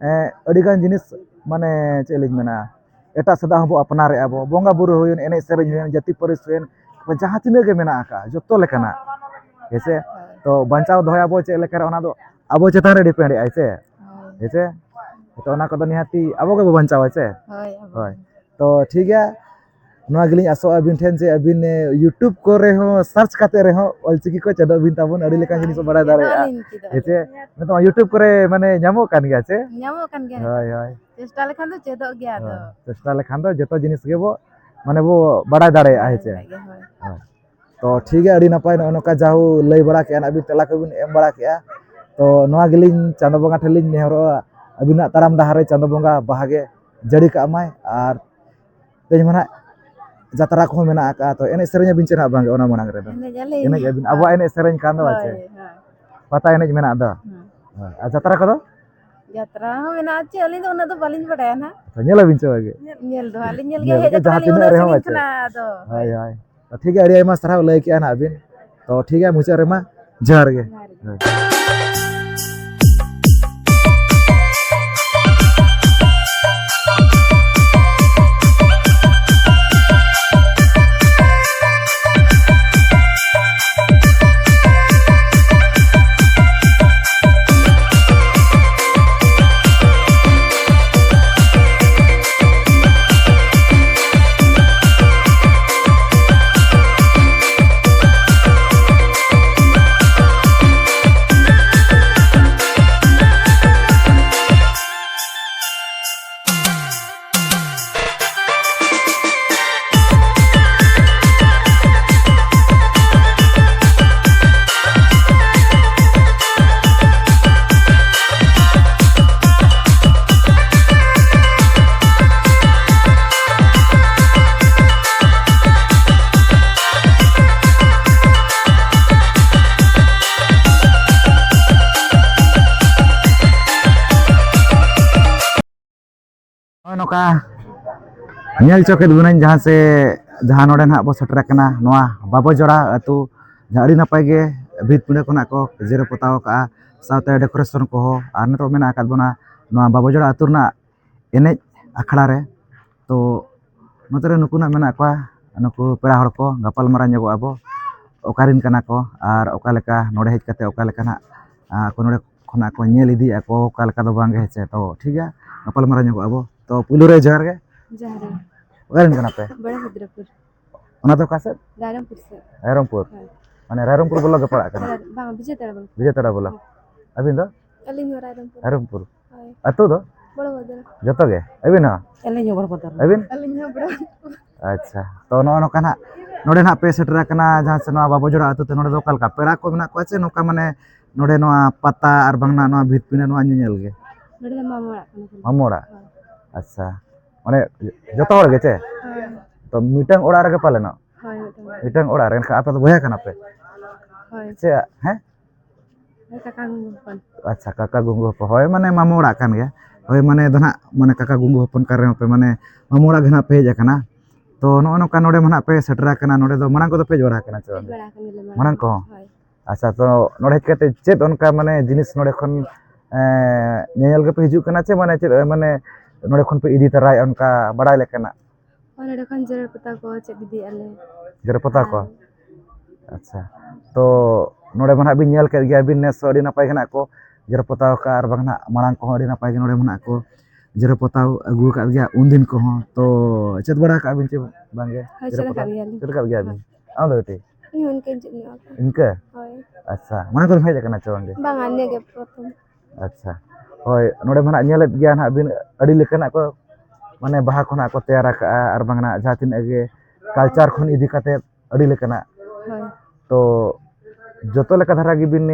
ᱮᱸ, ᱟᱹᱰᱤᱜᱟᱱ ᱡᱤᱱᱤᱥ ᱢᱟᱱᱮ ᱪᱮᱫ ᱞᱤᱧ ᱢᱮᱱᱟ, ᱮᱴᱟᱜ ᱥᱮᱫᱟᱜ ᱦᱚᱸᱵᱚ ᱟᱯᱱᱟᱨᱮᱫᱼᱟ ᱵᱚ᱾ ᱵᱚᱸᱜᱟ ᱵᱩᱨᱩ ᱦᱩᱭᱮᱱ, ᱮᱱᱮᱡ ᱥᱮᱨᱮᱧ ᱦᱩᱭᱮᱱ, ᱡᱟᱹᱛᱤ ᱯᱟᱹᱨᱤᱥ ᱦᱩᱭᱮᱱ, ᱡᱟᱦᱟᱸ ᱛᱤᱱᱟᱹᱜ ᱜᱮ ᱢᱮᱱᱟᱜ ᱟᱠᱟᱫ ᱡᱚᱛᱚ ᱞᱮᱠᱟᱱᱟᱜ, ᱦᱮᱸ ᱥᱮ? ᱛᱚ ᱵᱟᱧᱪᱟᱣ ᱫᱚᱦᱚᱭᱟᱵᱚ ᱪᱮᱫ ᱞᱮᱠᱟᱨᱮ, ᱚᱱᱟ ᱫᱚ ᱟᱵᱚ ᱪᱮᱛᱟᱱ ᱨᱮ ᱰᱤᱯᱮᱱᱰ ᱮᱫ ᱟᱭ ᱥᱮ, ᱦᱳᱭ᱾ ᱦᱮᱸ ᱥᱮ? ᱛᱚ ᱚᱱᱟ ᱠᱚᱫᱚ ᱱᱤᱦᱟᱹᱛᱤ ᱟᱵᱚ ᱜᱮᱵᱚ ᱵᱟᱧᱪᱟᱣᱟ ᱥᱮ? ᱦᱳᱭ, ᱟᱵᱚ ᱦᱳᱭ᱾ ᱜᱮ᱾ ᱛᱚ ᱴᱷᱤᱠ ᱜᱮᱭᱟ, ᱱᱚᱣᱟ ᱜᱮᱞᱤᱧ ᱟᱥᱚᱜᱼᱟ ᱟᱹᱵᱤᱱ ᱴᱷᱮᱱ, ᱡᱮ ᱟᱹᱵᱤᱱ, ᱮ, YouTube ᱠᱚᱨᱮ ᱦᱚᱸ search ᱠᱟᱛᱮ ᱨᱮᱦᱚᱸ ᱚᱞᱪᱤᱠᱤ ᱠᱚ ᱪᱮᱫᱚᱜ ᱵᱤᱱ ᱛᱟᱵᱚᱱ, ᱟᱹᱰᱤ ᱞᱮᱠᱟᱱ ᱡᱤᱱᱤᱥ ᱵᱚ ᱵᱟᱲᱟᱭ ᱪᱮᱫᱚᱜ ᱫᱟᱲᱮᱭᱟᱜᱼᱟ᱾ ᱟᱹᱞᱤᱧ, ᱪᱮᱫᱚᱜ ᱦᱮᱸ ᱪᱮ? ᱟᱹᱞᱤᱧ᱾ ᱱᱤᱛᱚᱜ ᱢᱟ YouTube ᱠᱚᱨᱮ ᱢᱟᱱᱮ ᱧᱟᱢᱚᱜ ᱠᱟᱱ ᱜᱮᱭᱟ ᱪᱮ? ᱧᱟᱢᱚᱜ ᱠᱟᱱ ᱜᱮᱭᱟ ᱦᱳᱭ, ᱱᱤᱛᱚᱜ᱾ ᱦᱳᱭ᱾ ᱪᱮᱥᱴᱟ ᱞᱮᱠᱷᱟᱱ ᱫᱚ ᱪᱮᱫᱚᱜ ᱜᱮᱭᱟ ᱟᱫᱚ᱾ ᱦᱳᱭ᱾ ᱪᱮᱥᱴᱟ ᱞᱮᱠᱷᱟᱱ ᱫᱚ ᱡᱚᱛᱚ ᱡᱤᱱᱤᱥ ᱜᱮᱵᱚ, ᱢᱟᱱᱮ ᱵᱚ ᱵᱟᱲᱟᱭ ᱫᱟᱲᱮᱭᱟᱜᱼᱟ, ᱦᱮᱸ ᱪᱮ? ᱵᱟᱲᱟᱭ ᱫᱟᱲᱮᱭᱟᱜ ᱜᱮᱭᱟ, ᱦᱳᱭ᱾ ᱦᱳᱭ᱾ ᱛᱚ ᱴᱷᱤᱠ ᱜᱮᱭᱟ, ᱟᱹᱰᱤ ᱱᱟᱯᱟᱭ ᱱᱚᱜᱼᱚ ᱱᱚᱝᱠᱟ ᱡᱟᱦᱳ ᱞᱟᱹᱭ ᱵᱟᱲᱟ ᱠᱮᱜᱼᱟ, ᱟᱹᱵᱤᱱ ᱛᱮᱞᱟ ᱠᱚᱵᱤᱱ ᱮᱢ ᱵᱟᱲᱟ ᱠᱮᱜᱼᱟ᱾ ᱛᱚ ᱱᱚᱣᱟ ᱜᱮᱞᱤᱧ ᱪᱟᱸᱫᱚ ᱵᱚᱸᱜᱟ ᱴᱷᱮᱱ ᱞᱤᱧ ᱱᱮᱦᱚᱨᱚᱜᱼᱟ, ᱟᱹᱵᱤᱱᱟᱜ ᱛᱟᱲᱟᱢ ᱰᱟᱦᱟᱨ ᱨᱮ ᱪᱟᱸᱫᱚ ᱵᱚᱸᱜᱟ ᱵᱟᱦᱟ ᱜᱮ ᱡᱟᱹᱲᱤ ᱠᱟᱜ ᱢᱟᱭ᱾ ᱟᱨ ᱛᱮᱦᱮᱧ ᱢᱟ ᱱᱟᱜ ᱡᱟᱛᱨᱟ ᱠᱚᱦᱚᱸ ᱢᱮᱱᱟᱜ ᱟᱠᱟᱫᱼᱟ, ᱛᱚ ᱮᱱᱮᱡ ᱥᱮᱨᱮᱧ ᱟᱵᱤᱱ ᱪᱮ ᱱᱟᱜ ᱵᱟᱝ ᱜᱮ ᱚᱱᱟ ᱢᱟᱲᱟᱝ ᱨᱮᱫᱚ? ᱮᱱᱮᱡ ᱟᱹᱞᱤᱧ᱾ ᱮᱱᱮᱡ ᱟᱵᱤᱱ, ᱟᱵᱚᱣᱟᱜ ᱮᱱᱮᱡ ᱥᱮᱨᱮᱧ ᱠᱟᱱ ᱫᱚ ᱦᱳᱭ, ᱪᱮ? ᱦᱳᱭ᱾ ᱯᱟᱛᱟ ᱮᱱᱮᱡ ᱢᱮᱱᱟᱜ ᱫᱚ᱾ ᱦᱮᱸ᱾ ᱦᱳᱭ᱾ ᱟᱨ ᱡᱟᱛᱨᱟ ᱠᱚᱫᱚ? ᱡᱟᱛᱨᱟ ᱦᱚᱸ ᱢᱮᱱᱟᱜᱼᱟ ᱪᱮ, ᱟᱹᱞᱤᱧ ᱫᱚ ᱩᱱᱟᱹᱜ ᱫᱚ ᱵᱟᱹᱞᱤᱧ ᱵᱟᱲᱟᱭᱟ ᱱᱟᱜ᱾ ᱟᱪᱪᱷᱟ, ᱧᱮᱞ ᱟᱵᱤᱱ ᱪᱮ ᱵᱟᱝ ᱜᱮ? ᱧᱮᱞ ᱫᱚ ᱦᱟᱸᱜ ᱞᱤᱧ ᱧᱮᱞ ᱧᱮᱞ ᱜᱮᱭᱟ, ᱦᱮᱡ ᱜᱮ, ᱡᱟᱦᱟᱸ ᱟᱠᱟᱱᱟᱞᱤᱧ ᱛᱤᱱᱟᱹᱜ ᱩᱱᱟᱹᱜ ᱨᱮᱦᱚᱸ ᱥᱟᱺᱜᱤᱧ ᱟᱪᱪᱷᱟ᱾ ᱠᱷᱚᱱᱟᱜ ᱟᱫᱚ᱾ ᱦᱳᱭ, ᱦᱳᱭ᱾ ᱛᱚ ᱴᱷᱤᱠ ᱜᱮᱭᱟ, ᱟᱹᱰᱤ ᱟᱭᱢᱟ ᱥᱟᱨᱦᱟᱣ ᱞᱟᱹᱭ ᱠᱮᱜᱼᱟ ᱱᱟᱜ ᱵᱤᱱ᱾ ᱛᱚ ᱴᱷᱤᱠ ᱜᱮᱭᱟ, ᱢᱩᱪᱟᱹᱫ ᱨᱮᱢᱟ ᱡᱚᱦᱟᱨ ᱜᱮ᱾ ᱡᱚᱦᱟᱨ ᱜᱮ᱾ ᱦᱳᱭ᱾ ᱱᱚᱜᱼᱚᱭ ᱱᱚᱝᱠᱟ ᱧᱮᱞ ᱦᱚᱪᱚ ᱠᱮᱫ ᱵᱚᱱᱟᱹᱧ ᱡᱟᱦᱟᱸ ᱥᱮ, ᱡᱟᱦᱟᱸ ᱱᱚᱰᱮ ᱱᱟᱦᱟᱜ ᱵᱚ ᱥᱮᱴᱮᱨ ᱟᱠᱟᱱᱟ, ᱱᱚᱣᱟ ᱵᱟᱵᱚᱡᱚᱲᱟ ᱟᱹᱛᱩ, ᱡᱟᱦᱟᱸ ᱟᱹᱰᱤ ᱱᱟᱯᱟᱭ ᱜᱮ ᱵᱷᱤᱛ ᱯᱤᱸᱰᱟᱹ ᱠᱚ ᱱᱟᱦᱟᱜ ᱠᱚ ᱡᱮᱨᱮᱲ ᱯᱚᱛᱟᱣ ᱟᱠᱟᱜᱼᱟ, ᱥᱟᱶᱛᱮ decoration ᱠᱚᱦᱚᱸ᱾ ᱟᱨ ᱱᱤᱛᱚᱜ ᱢᱮᱱᱟᱜ ᱟᱠᱟᱫ ᱵᱚᱱᱟ ᱱᱚᱣᱟ ᱵᱟᱵᱚᱡᱚᱲᱟ ᱟᱹᱛᱩ ᱨᱮᱱᱟᱜ ᱮᱱᱮᱡ ᱟᱠᱷᱲᱟ ᱨᱮ᱾ ᱛᱚ ᱱᱚᱛᱮ ᱨᱮ ᱱᱩᱠᱩ ᱱᱟᱜ ᱢᱮᱱᱟᱜ ᱠᱚᱣᱟ, ᱱᱩᱠᱩ ᱯᱮᱲᱟ ᱦᱚᱲ ᱠᱚ, ᱜᱟᱯᱟᱞ ᱢᱟᱨᱟᱣ ᱧᱚᱜᱚᱜ ᱟᱵᱚ, ᱚᱠᱟᱨᱮᱱ ᱠᱟᱱᱟ ᱠᱚ ᱟᱨ ᱚᱠᱟ ᱞᱮᱠᱟ ᱱᱚᱰᱮ ᱦᱮᱡ ᱠᱟᱛᱮ ᱚᱠᱟ ᱞᱮᱠᱟ ᱱᱟᱜ, ᱟ, ᱟᱠᱚ ᱱᱚᱰᱮ ᱠᱷᱚᱱᱟᱜ ᱠᱚ ᱧᱮᱞ ᱤᱫᱤᱭᱮᱫᱼᱟ ᱠᱚ, ᱚᱠᱟ ᱞᱮᱠᱟ ᱫᱚ ᱵᱟᱝ ᱜᱮ, ᱦᱮᱸ ᱪᱮ? ᱛᱚ ᱴᱷᱤᱠ ᱜᱮᱭᱟ, ᱜᱟᱯᱟᱞ ᱢᱟᱨᱟᱣ ᱧᱚᱜᱚᱜ ᱟᱵᱚ᱾ ᱛᱚ ᱯᱩᱭᱞᱩ ᱨᱮ ᱡᱚᱦᱟᱨ ᱜᱮ᱾ ᱡᱚᱦᱟᱨ ᱜᱮ᱾ ᱚᱠᱟᱨᱮᱱ ᱠᱟᱱᱟ ᱯᱮ? ᱵᱚᱲᱚᱵᱷᱚᱫᱨᱚᱯᱩᱨ᱾ ᱚᱱᱟ ᱫᱚ ᱚᱠᱟ ᱥᱮᱫ? ᱨᱟᱭᱨᱚᱝᱯᱩᱨ ᱥᱮᱫ᱾ ᱨᱟᱭᱨᱚᱝᱯᱩᱨ᱾ ᱦᱳᱭ᱾ ᱢᱟᱱᱮ ᱨᱟᱭᱨᱚᱝᱯᱩᱨ ᱵᱞᱚᱠ ᱜᱮ ᱯᱟᱲᱟᱜ ᱠᱟᱱᱟ? ᱨᱟᱭ-, ᱵᱟᱝ, ᱵᱤᱡᱚᱭ ᱛᱟᱲᱟ ᱵᱞᱚᱠ᱾ ᱵᱤᱡᱚᱭ ᱛᱟᱲᱟ ᱵᱞᱚᱠ᱾ ᱦᱳᱭ᱾ ᱟᱹᱵᱤᱱ ᱫᱚ? ᱟᱹᱞᱤᱧ ᱦᱚᱸ ᱨᱟᱭᱨᱚᱝᱯᱩᱨ᱾ ᱨᱟᱭᱨᱚᱝᱯᱩᱨ᱾ ᱦᱳᱭ᱾ ᱟᱹᱛᱩ ᱫᱚ? ᱵᱚᱲᱚᱵᱷᱚᱫᱨᱚ᱾ ᱡᱚᱛᱚ ᱜᱮ? ᱟᱹᱵᱤᱱ ᱦᱚᱸ? ᱟᱹᱞᱤᱧ ᱦᱚᱸ ᱵᱚᱲᱚᱵᱷᱚᱫᱨᱚ᱾ ᱟᱹᱵᱤᱱ? ᱟᱹᱞᱤᱧ ᱦᱚᱸ ᱵᱚᱲᱚᱵᱷᱚᱫᱨᱚ᱾ ᱟᱪᱪᱷᱟ, ᱛᱚ ᱱᱚᱜᱼᱚ ᱱᱚᱝᱠᱟ ᱱᱟᱜ ᱱᱚᱰᱮ ᱱᱟᱜ ᱯᱮ ᱥᱮᱴᱮᱨ ᱟᱠᱟᱱᱟ, ᱡᱟᱦᱟᱸ ᱥᱮ ᱱᱚᱣᱟ ᱵᱟᱵᱩᱡᱚᱲᱟ ᱟᱹᱛᱩ ᱛᱮ᱾ ᱱᱚᱰᱮ ᱫᱚ ᱚᱠᱟ ᱞᱮᱠᱟ ᱯᱮᱲᱟ ᱠᱚ ᱢᱮᱱᱟᱜ ᱠᱚᱣᱟ ᱥᱮ ᱱᱚᱝᱠᱟ ᱢᱟᱱᱮ ᱱᱚᱰᱮ ᱱᱚᱣᱟ ᱯᱟᱛᱟ ᱟᱨ ᱵᱟᱝ ᱱᱚᱣᱟ ᱵᱷᱤᱛ ᱯᱤᱸᱰᱟᱹ ᱱᱚᱣᱟ ᱧᱮᱧᱮᱞ ᱜᱮ? ᱱᱚᱰᱮ ᱫᱚ ᱢᱟᱢᱚ ᱚᱲᱟᱜ ᱠᱟᱱᱟ ᱛᱟᱞᱮ᱾ ᱢᱟᱢᱚ ᱚᱲᱟᱜ? ᱦᱳᱭ᱾ ᱟᱪᱪᱷᱟ, ᱢᱟᱱᱮ ᱡᱚᱛᱚ ᱦᱚᱲ ᱜᱮ ᱪᱮ? ᱦᱳᱭ᱾ ᱛᱚ ᱢᱤᱫᱴᱟᱝ ᱚᱲᱟᱜ ᱨᱮᱜᱮ ᱯᱟᱞᱮᱱᱚᱜ? ᱦᱳᱭ, ᱢᱤᱫᱴᱟᱝ ᱚᱲᱟᱜ᱾ ᱢᱤᱫᱴᱟᱝ ᱚᱲᱟᱜ ᱨᱮ, ᱮᱱᱠᱷᱟᱱ ᱟᱯᱮ ᱫᱚ ᱵᱚᱭᱦᱟ ᱠᱟᱱᱟ ᱯᱮ? ᱦᱳᱭ᱾ ᱪᱮ, ᱦᱮᱸ? ᱦᱳᱭ, ᱠᱟᱠᱟ ᱜᱚᱜᱚ ᱦᱚᱯᱚᱱ᱾ ᱟᱪᱪᱷᱟ, ᱠᱟᱠᱟ ᱜᱚᱜᱚ ᱦᱚᱯᱚᱱ, ᱦᱳᱭ, ᱢᱟᱱᱮ ᱢᱟᱢᱚ ᱚᱲᱟᱜ ᱠᱟᱱ ᱜᱮᱭᱟ᱾ ᱦᱳᱭ, ᱢᱟᱱᱮ ᱫᱚ ᱱᱟᱦᱟᱜ, ᱢᱟᱱᱮ ᱠᱟᱠᱟ ᱜᱚᱜᱚ ᱦᱚᱯᱚᱱ ᱠᱟᱱ ᱨᱮᱦᱚᱸ ᱯᱮ, ᱢᱟᱱᱮ ᱢᱟᱢᱚ ᱚᱲᱟᱜ ᱜᱮ ᱱᱟᱦᱟᱜ ᱯᱮ ᱦᱮᱡ ᱟᱠᱟᱱᱟ᱾ ᱛᱚ ᱱᱚᱜᱼᱚ ᱱᱚᱝᱠᱟ ᱱᱚᱰᱮ ᱢᱟ ᱱᱟᱦᱟᱜ ᱯᱮ ᱥᱮᱴᱮᱨ ᱟᱠᱟᱱᱟ, ᱱᱚᱰᱮ ᱫᱚ ᱢᱟᱲᱟᱝ ᱠᱚᱫᱚ ᱯᱮ ᱦᱮᱡ ᱵᱟᱲᱟ ᱟᱠᱟᱱᱟ ᱥᱮ ᱦᱮᱡ ᱵᱟᱝ? ᱵᱟᱲᱟ ᱟᱠᱟᱱ ᱜᱮᱭᱟᱞᱮ ᱢᱟᱲᱟᱝ᱾ ᱢᱟᱲᱟᱝ ᱠᱚ? ᱦᱳᱭ᱾ ᱟᱪᱪᱷᱟ, ᱛᱚ ᱱᱚᱰᱮ ᱦᱮᱡ ᱠᱟᱛᱮ ᱪᱮᱫ ᱚᱱᱠᱟ ᱢᱟᱱᱮ ᱡᱤᱱᱤᱥ ᱱᱚᱰᱮ ᱠᱷᱚᱱ, ᱮᱸ, ᱧᱮᱧᱮᱞ ᱜᱮᱯᱮ ᱦᱤᱡᱩᱜ ᱠᱟᱱᱟ ᱪᱮ ᱢᱟᱱᱮ ᱪᱮᱫ ᱢᱟᱱᱮ ᱱᱚᱰᱮ ᱠᱷᱚᱱ ᱯᱮ ᱤᱫᱤ ᱛᱟᱨᱟᱭᱮᱫᱼᱟ ᱚᱱᱠᱟ ᱵᱟᱲᱟᱭ ᱞᱮᱠᱟᱱᱟᱜ? ᱦᱳᱭ, ᱱᱚᱰᱮ ᱠᱷᱚᱱ ᱡᱮᱨᱮᱲ ᱯᱚᱛᱟᱣ ᱠᱚ ᱪᱮᱫ ᱤᱫᱤᱭᱮᱫᱼᱟ ᱞᱮ᱾ ᱡᱮᱨᱮᱲ ᱯᱚᱛᱟᱣ ᱠᱚ? ᱟᱨ ᱟᱪᱪᱷᱟ, ᱛᱚ ᱱᱚᱰᱮ ᱢᱟ ᱱᱟᱦᱟᱜ ᱵᱤᱱ ᱧᱮᱞ ᱠᱮᱫ ᱜᱮᱭᱟ ᱵᱤᱱ, ᱱᱮᱥ ᱦᱚᱸ ᱟᱹᱰᱤ ᱱᱟᱯᱟᱭ ᱜᱮ ᱱᱟᱦᱟᱜ ᱠᱚ ᱡᱮᱨᱮᱲ ᱯᱚᱛᱟᱣ ᱟᱠᱟᱫᱼᱟ, ᱟᱨ ᱵᱟᱝ ᱱᱟᱦᱟᱜ ᱢᱟᱲᱟᱝ ᱠᱚᱦᱚᱸ ᱟᱹᱰᱤ ᱱᱟᱯᱟᱭ ᱜᱮ ᱱᱚᱰᱮ ᱢᱟ ᱱᱟᱦᱟᱜ ᱠᱚ ᱡᱮᱨᱮᱲ ᱯᱚᱛᱟᱣ ᱟᱹᱜᱩ ᱟᱠᱟᱫ ᱜᱮᱭᱟ ᱩᱱᱫᱤᱱ ᱠᱚᱦᱚᱸ᱾ ᱛᱚ ᱪᱮᱫ ᱵᱟᱲᱟ ᱟᱠᱟᱫ ᱵᱤᱱ ᱪᱮ ᱵᱟᱝ ᱜᱮ? ᱦᱳᱭ, ᱡᱮᱨᱮᱲ ᱪᱮᱫ ᱯᱚᱛᱟᱣ? ᱟᱠᱟᱫ ᱜᱮᱭᱟᱞᱤᱧ᱾ ᱪᱮᱫ ᱟᱠᱟᱫ ᱜᱮᱭᱟ ᱵᱤᱱ? ᱦᱳᱭ᱾ ᱟᱢ ᱫᱚ ᱵᱤᱴᱤ? ᱤᱧ ᱦᱚᱸ ᱤᱱᱠᱟᱹᱧ ᱪᱮᱫ ᱧᱚᱜ ᱟᱠᱟᱫᱟ᱾ ᱤᱱᱠᱟᱹ? ᱦᱳᱭ᱾ ᱟᱪᱪᱷᱟ, ᱢᱟᱲᱟᱝ ᱠᱚᱫᱚᱢ ᱦᱮᱡ ᱟᱠᱟᱱᱟ ᱪᱮ ᱵᱟᱝ ᱜᱮ? ᱵᱟᱝᱟ, ᱱᱤᱭᱟᱹ ᱜᱮ ᱯᱨᱚᱛᱷᱚᱢ᱾ ᱟᱪᱪᱷᱟ, ᱦᱳᱭ, ᱱᱚᱰᱮ ᱢᱟ ᱱᱟᱦᱟᱜ ᱧᱮᱞᱮᱫ ᱜᱮᱭᱟ ᱱᱟᱦᱟᱜ ᱵᱤᱱ, ᱟᱹᱰᱤ ᱞᱮᱠᱟᱱᱟᱜ ᱠᱚ, ᱢᱟᱱᱮ ᱵᱟᱦᱟ ᱠᱚ ᱱᱟᱦᱟᱜ ᱠᱚ ᱛᱮᱭᱟᱨ ᱟᱠᱟᱜᱼᱟ, ᱟᱨ ᱵᱟᱝ ᱱᱟᱦᱟᱜ ᱡᱟᱦᱟᱸ ᱛᱤᱱᱟᱹᱜ ᱜᱮ culture ᱠᱷᱚᱱ ᱤᱫᱤ ᱠᱟᱛᱮᱫ ᱟᱹᱰᱤ ᱞᱮᱠᱟᱱᱟᱜ᱾ ᱦᱳᱭ᱾ ᱛᱚ ᱡᱚᱛᱚ ᱞᱮᱠᱟ ᱫᱷᱟᱨᱟ ᱜᱮᱵᱤᱱ,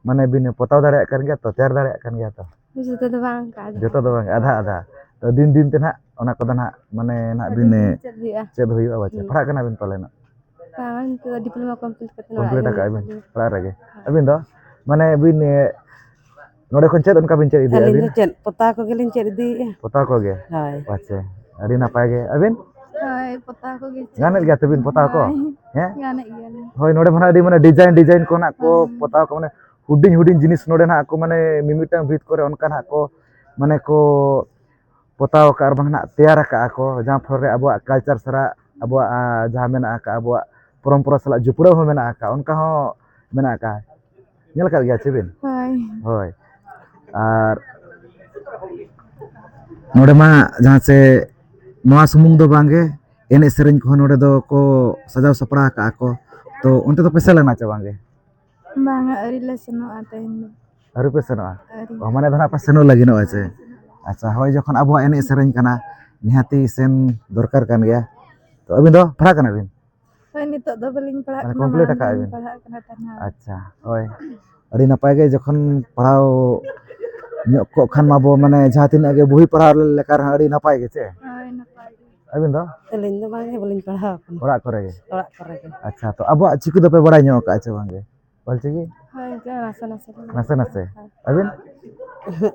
ᱢᱟᱱᱮ ᱵᱤᱱ ᱯᱚᱛᱟᱣ ᱫᱟᱲᱮᱭᱟᱜ ᱠᱟᱱ ᱜᱮᱭᱟ ᱛᱚ, ᱛᱮᱭᱟᱨ ᱫᱟᱲᱮᱭᱟᱜ ᱠᱟᱱ ᱜᱮᱭᱟ ᱛᱚ? ᱡᱚᱛᱚ ᱫᱚ ᱵᱟᱝ, ᱚᱱᱠᱟ ᱟᱫᱷᱟ᱾ ᱡᱚᱛᱚ ᱫᱚ ᱵᱟᱝ, ᱟᱫᱷᱟ ᱟᱫᱷᱟ᱾ ᱛᱚ ᱫᱤᱱ ᱫᱤᱱ ᱛᱮ ᱱᱟᱦᱟᱜ ᱚᱱᱟ ᱠᱚᱫᱚ ᱱᱟᱦᱟᱜ, ᱢᱟᱱᱮ ᱱᱟᱦᱟᱜ ᱟᱹᱰᱤ ᱵᱤᱱ ᱫᱤᱱ ᱪᱮᱫ ᱦᱩᱭᱩᱜᱼᱟ᱾ ᱪᱮᱫ ᱦᱩᱭᱩᱜᱼᱟ, ᱵᱟᱪᱮ? ᱦᱩᱸ᱾ ᱯᱟᱲᱦᱟᱜ ᱠᱟᱱᱟ ᱵᱤᱱ ᱯᱟᱞᱮᱱᱚᱜ? ᱵᱟᱝ, ᱱᱤᱛᱚᱜ ᱫᱚ diploma complete ᱠᱟᱛᱮ ᱚᱲᱟᱜ ᱨᱮ complete ᱢᱮᱱᱟᱜ ᱟᱠᱟᱫ ᱵᱤᱱ? ᱞᱤᱧᱟ᱾ ᱚᱲᱟᱜ ᱨᱮᱜᱮ᱾ ᱦᱳᱭ᱾ ᱟᱹᱵᱤᱱ ᱫᱚ? ᱢᱟᱱᱮ ᱵᱤᱱ, ᱮ, ᱱᱚᱰᱮ ᱠᱷᱚᱱ ᱪᱮᱫ ᱚᱱᱠᱟ ᱵᱤᱱ ᱪᱮᱫ ᱤᱫᱤᱭᱟ ᱟᱹᱞᱤᱧ ᱟᱹᱵᱤᱱ? ᱫᱚ ᱪᱮᱫ, ᱯᱚᱛᱟᱣ ᱠᱚᱜᱮᱞᱤᱧ ᱪᱮᱫ ᱤᱫᱤᱭᱮᱫᱼᱟ᱾ ᱯᱚᱛᱟᱣ ᱠᱚᱜᱮ? ᱦᱳᱭ᱾ ᱟᱪᱪᱷᱟ, ᱟᱹᱰᱤ ᱱᱟᱯᱟᱭ ᱜᱮ᱾ ᱟᱹᱵᱤᱱ? ᱦᱳᱭ, ᱯᱚᱛᱟᱣ ᱠᱚᱜᱮ ᱪᱮᱫ᱾ ᱜᱟᱱᱮᱫ ᱜᱮᱭᱟ ᱛᱚᱵᱤᱱ ᱯᱚᱛᱟᱣ ᱠᱚ? ᱦᱳᱭ᱾ ᱦᱮᱸ? ᱜᱟᱱᱮᱫ ᱜᱮᱭᱟᱞᱤᱧ᱾ ᱦᱳᱭ, ᱱᱚᱰᱮ ᱢᱟ ᱱᱟᱦᱟᱜ ᱟᱹᱰᱤ ᱢᱟᱱᱮ design, design ᱠᱚ ᱱᱟᱦᱟᱜ ᱠᱚ ᱦᱳᱭ᱾ ᱯᱚᱛᱟᱣ ᱠᱚ, ᱢᱟᱱᱮ ᱦᱩᱰᱤᱧ ᱦᱩᱰᱤᱧ ᱡᱤᱱᱤᱥ ᱱᱚᱰᱮ ᱱᱟᱦᱟᱜ ᱠᱚ, ᱢᱟᱱᱮ ᱢᱤᱢᱤᱫᱴᱟᱝ ᱵᱷᱤᱛ ᱠᱚᱨᱮ ᱚᱱᱠᱟ ᱱᱟᱦᱟᱜ ᱠᱚ, ᱢᱟᱱᱮ ᱠᱚ ᱯᱚᱛᱟᱣ ᱟᱠᱟᱫ ᱟᱨ ᱵᱟᱝ ᱱᱟᱦᱟᱜ ᱛᱮᱭᱟᱨ ᱟᱠᱟᱫᱼᱟ ᱠᱚ, ᱡᱟᱦᱟᱸ ᱯᱷᱚᱞ ᱨᱮ ᱟᱵᱚᱣᱟᱜ culture ᱥᱟᱞᱟᱜ ᱟᱵᱚᱣᱟᱜ, ᱟ, ᱡᱟᱦᱟᱸ ᱢᱮᱱᱟᱜ ᱟᱠᱟᱫ, ᱟᱵᱚᱣᱟᱜ ᱯᱚᱨᱚᱢᱯᱚᱨᱟ ᱥᱟᱞᱟᱜ ᱡᱩᱯᱲᱟᱹᱣ ᱦᱚᱸ ᱢᱮᱱᱟᱜ ᱟᱠᱟᱫ, ᱚᱱᱠᱟ ᱦᱚᱸ ᱢᱮᱱᱟᱜ ᱟᱠᱟᱫ᱾ ᱧᱮᱞ ᱟᱠᱟᱫ ᱜᱮᱭᱟ ᱪᱮ ᱵᱤᱱ? ᱦᱳᱭ᱾ ᱦᱳᱭ᱾ ᱟᱨ ᱱᱚᱰᱮ ᱢᱟ ᱡᱟᱦᱟᱸ ᱪᱮ ᱱᱚᱣᱟ ᱥᱩᱢᱩᱝ ᱫᱚ ᱵᱟᱝᱜᱮ, ᱮᱱᱮᱡ ᱥᱮᱨᱮᱧ ᱠᱚᱦᱚᱸ ᱱᱚᱰᱮ ᱫᱚᱠᱚ ᱥᱟᱡᱟᱣ ᱥᱟᱯᱲᱟᱣ ᱟᱠᱟᱫᱼᱟ ᱠᱚ᱾ ᱛᱚ ᱚᱱᱛᱮ ᱫᱚᱯᱮ ᱥᱮᱱ ᱞᱮᱱᱟ ᱪᱮ ᱵᱟᱝᱜᱮ? ᱵᱟᱝᱟ, ᱟᱹᱣᱨᱤ ᱞᱮ ᱥᱮᱱᱚᱜᱼᱟ ᱛᱮᱦᱮᱧ ᱫᱚ᱾ ᱟᱹᱣᱨᱤ ᱯᱮ ᱥᱮᱱᱚᱜᱼᱟ? ᱟᱹᱣᱨᱤ᱾ ᱚ, ᱢᱟᱱᱮ ᱫᱚ ᱱᱟᱜ ᱯᱮ ᱥᱮᱱᱚᱜ ᱞᱟᱹᱜᱤᱫᱚᱜᱼᱟ ᱪᱮ? ᱦᱳᱭ, ᱥᱮᱱᱚᱜ ᱞᱟᱹᱜᱤᱫ᱾ ᱟᱪᱪᱷᱟ, ᱦᱳᱭ, ᱡᱚᱠᱷᱚᱱ ᱟᱵᱚᱣᱟᱜ ᱮᱱᱮᱡ ᱥᱮᱨᱮᱧ ᱠᱟᱱᱟ, ᱱᱤᱦᱟᱹᱛᱤ ᱥᱮᱱ ᱫᱚᱨᱠᱟᱨ ᱠᱟᱱ ᱜᱮᱭᱟ᱾ ᱛᱚ ᱟᱹᱵᱤᱱ ᱫᱚ ᱯᱟᱲᱦᱟᱜ ᱠᱟᱱᱟ ᱵᱤᱱ? ᱦᱳᱭ, ᱱᱤᱛᱚᱜ ᱫᱚ ᱵᱟᱹᱞᱤᱧ ᱯᱟᱲᱦᱟᱜ ᱢᱟᱱᱮ ᱠᱟᱱᱟ, complete ᱢᱟᱲᱟᱝ ᱟᱠᱟᱫ ᱫᱚᱞᱤᱧ ᱵᱤᱱ? ᱯᱟᱲᱦᱟᱜ ᱠᱟᱱᱟ ᱛᱟᱦᱮᱱᱟ᱾ ᱟᱪᱪᱷᱟ, ᱦᱳᱭ, ᱟᱹᱰᱤ ᱱᱟᱯᱟᱭ ᱜᱮ᱾ ᱡᱚᱠᱷᱚᱱ ᱯᱟᱲᱦᱟᱣ ᱧᱚᱜ ᱠᱚᱜ ᱠᱷᱟᱱ ᱢᱟᱵᱚ, ᱢᱟᱱᱮ ᱡᱟᱦᱟᱸ ᱛᱤᱱᱟᱹᱜ ᱜᱮ ᱵᱳᱭ ᱯᱟᱲᱦᱟᱣ ᱞᱮᱠᱟ ᱨᱮᱦᱚᱸ ᱟᱹᱰᱤ ᱱᱟᱯᱟᱭ ᱜᱮ ᱪᱮ? ᱦᱳᱭ, ᱱᱟᱯᱟᱭ ᱜᱮ᱾ ᱟᱹᱵᱤᱱ ᱫᱚ? ᱟᱹᱞᱤᱧ ᱫᱚ ᱵᱟᱝ ᱜᱮ, ᱵᱟᱹᱞᱤᱧ ᱯᱟᱲᱦᱟᱣ ᱟᱠᱟᱱᱟ᱾ ᱚᱲᱟᱜ ᱠᱚᱨᱮ ᱜᱮ? ᱚᱲᱟᱜ ᱠᱚᱨᱮ ᱜᱮ᱾ ᱟᱪᱪᱷᱟ, ᱛᱚ ᱟᱵᱚᱣᱟᱜ ᱪᱤᱠᱤ ᱫᱚᱯᱮ ᱵᱟᱲᱟᱭ ᱧᱚᱜ ᱟᱠᱟᱫᱼᱟ ᱪᱮ ᱵᱟᱝ ᱜᱮ? ᱚᱞᱪᱤᱠᱤ? ᱦᱳᱭ, ᱤᱱᱠᱟᱹ ᱱᱟᱥᱮ ᱱᱟᱥᱮ ᱞᱤᱧ ᱱᱟᱥᱮ ᱱᱟᱥᱮ? ᱦᱳᱭ᱾ ᱟᱹᱵᱤᱱ?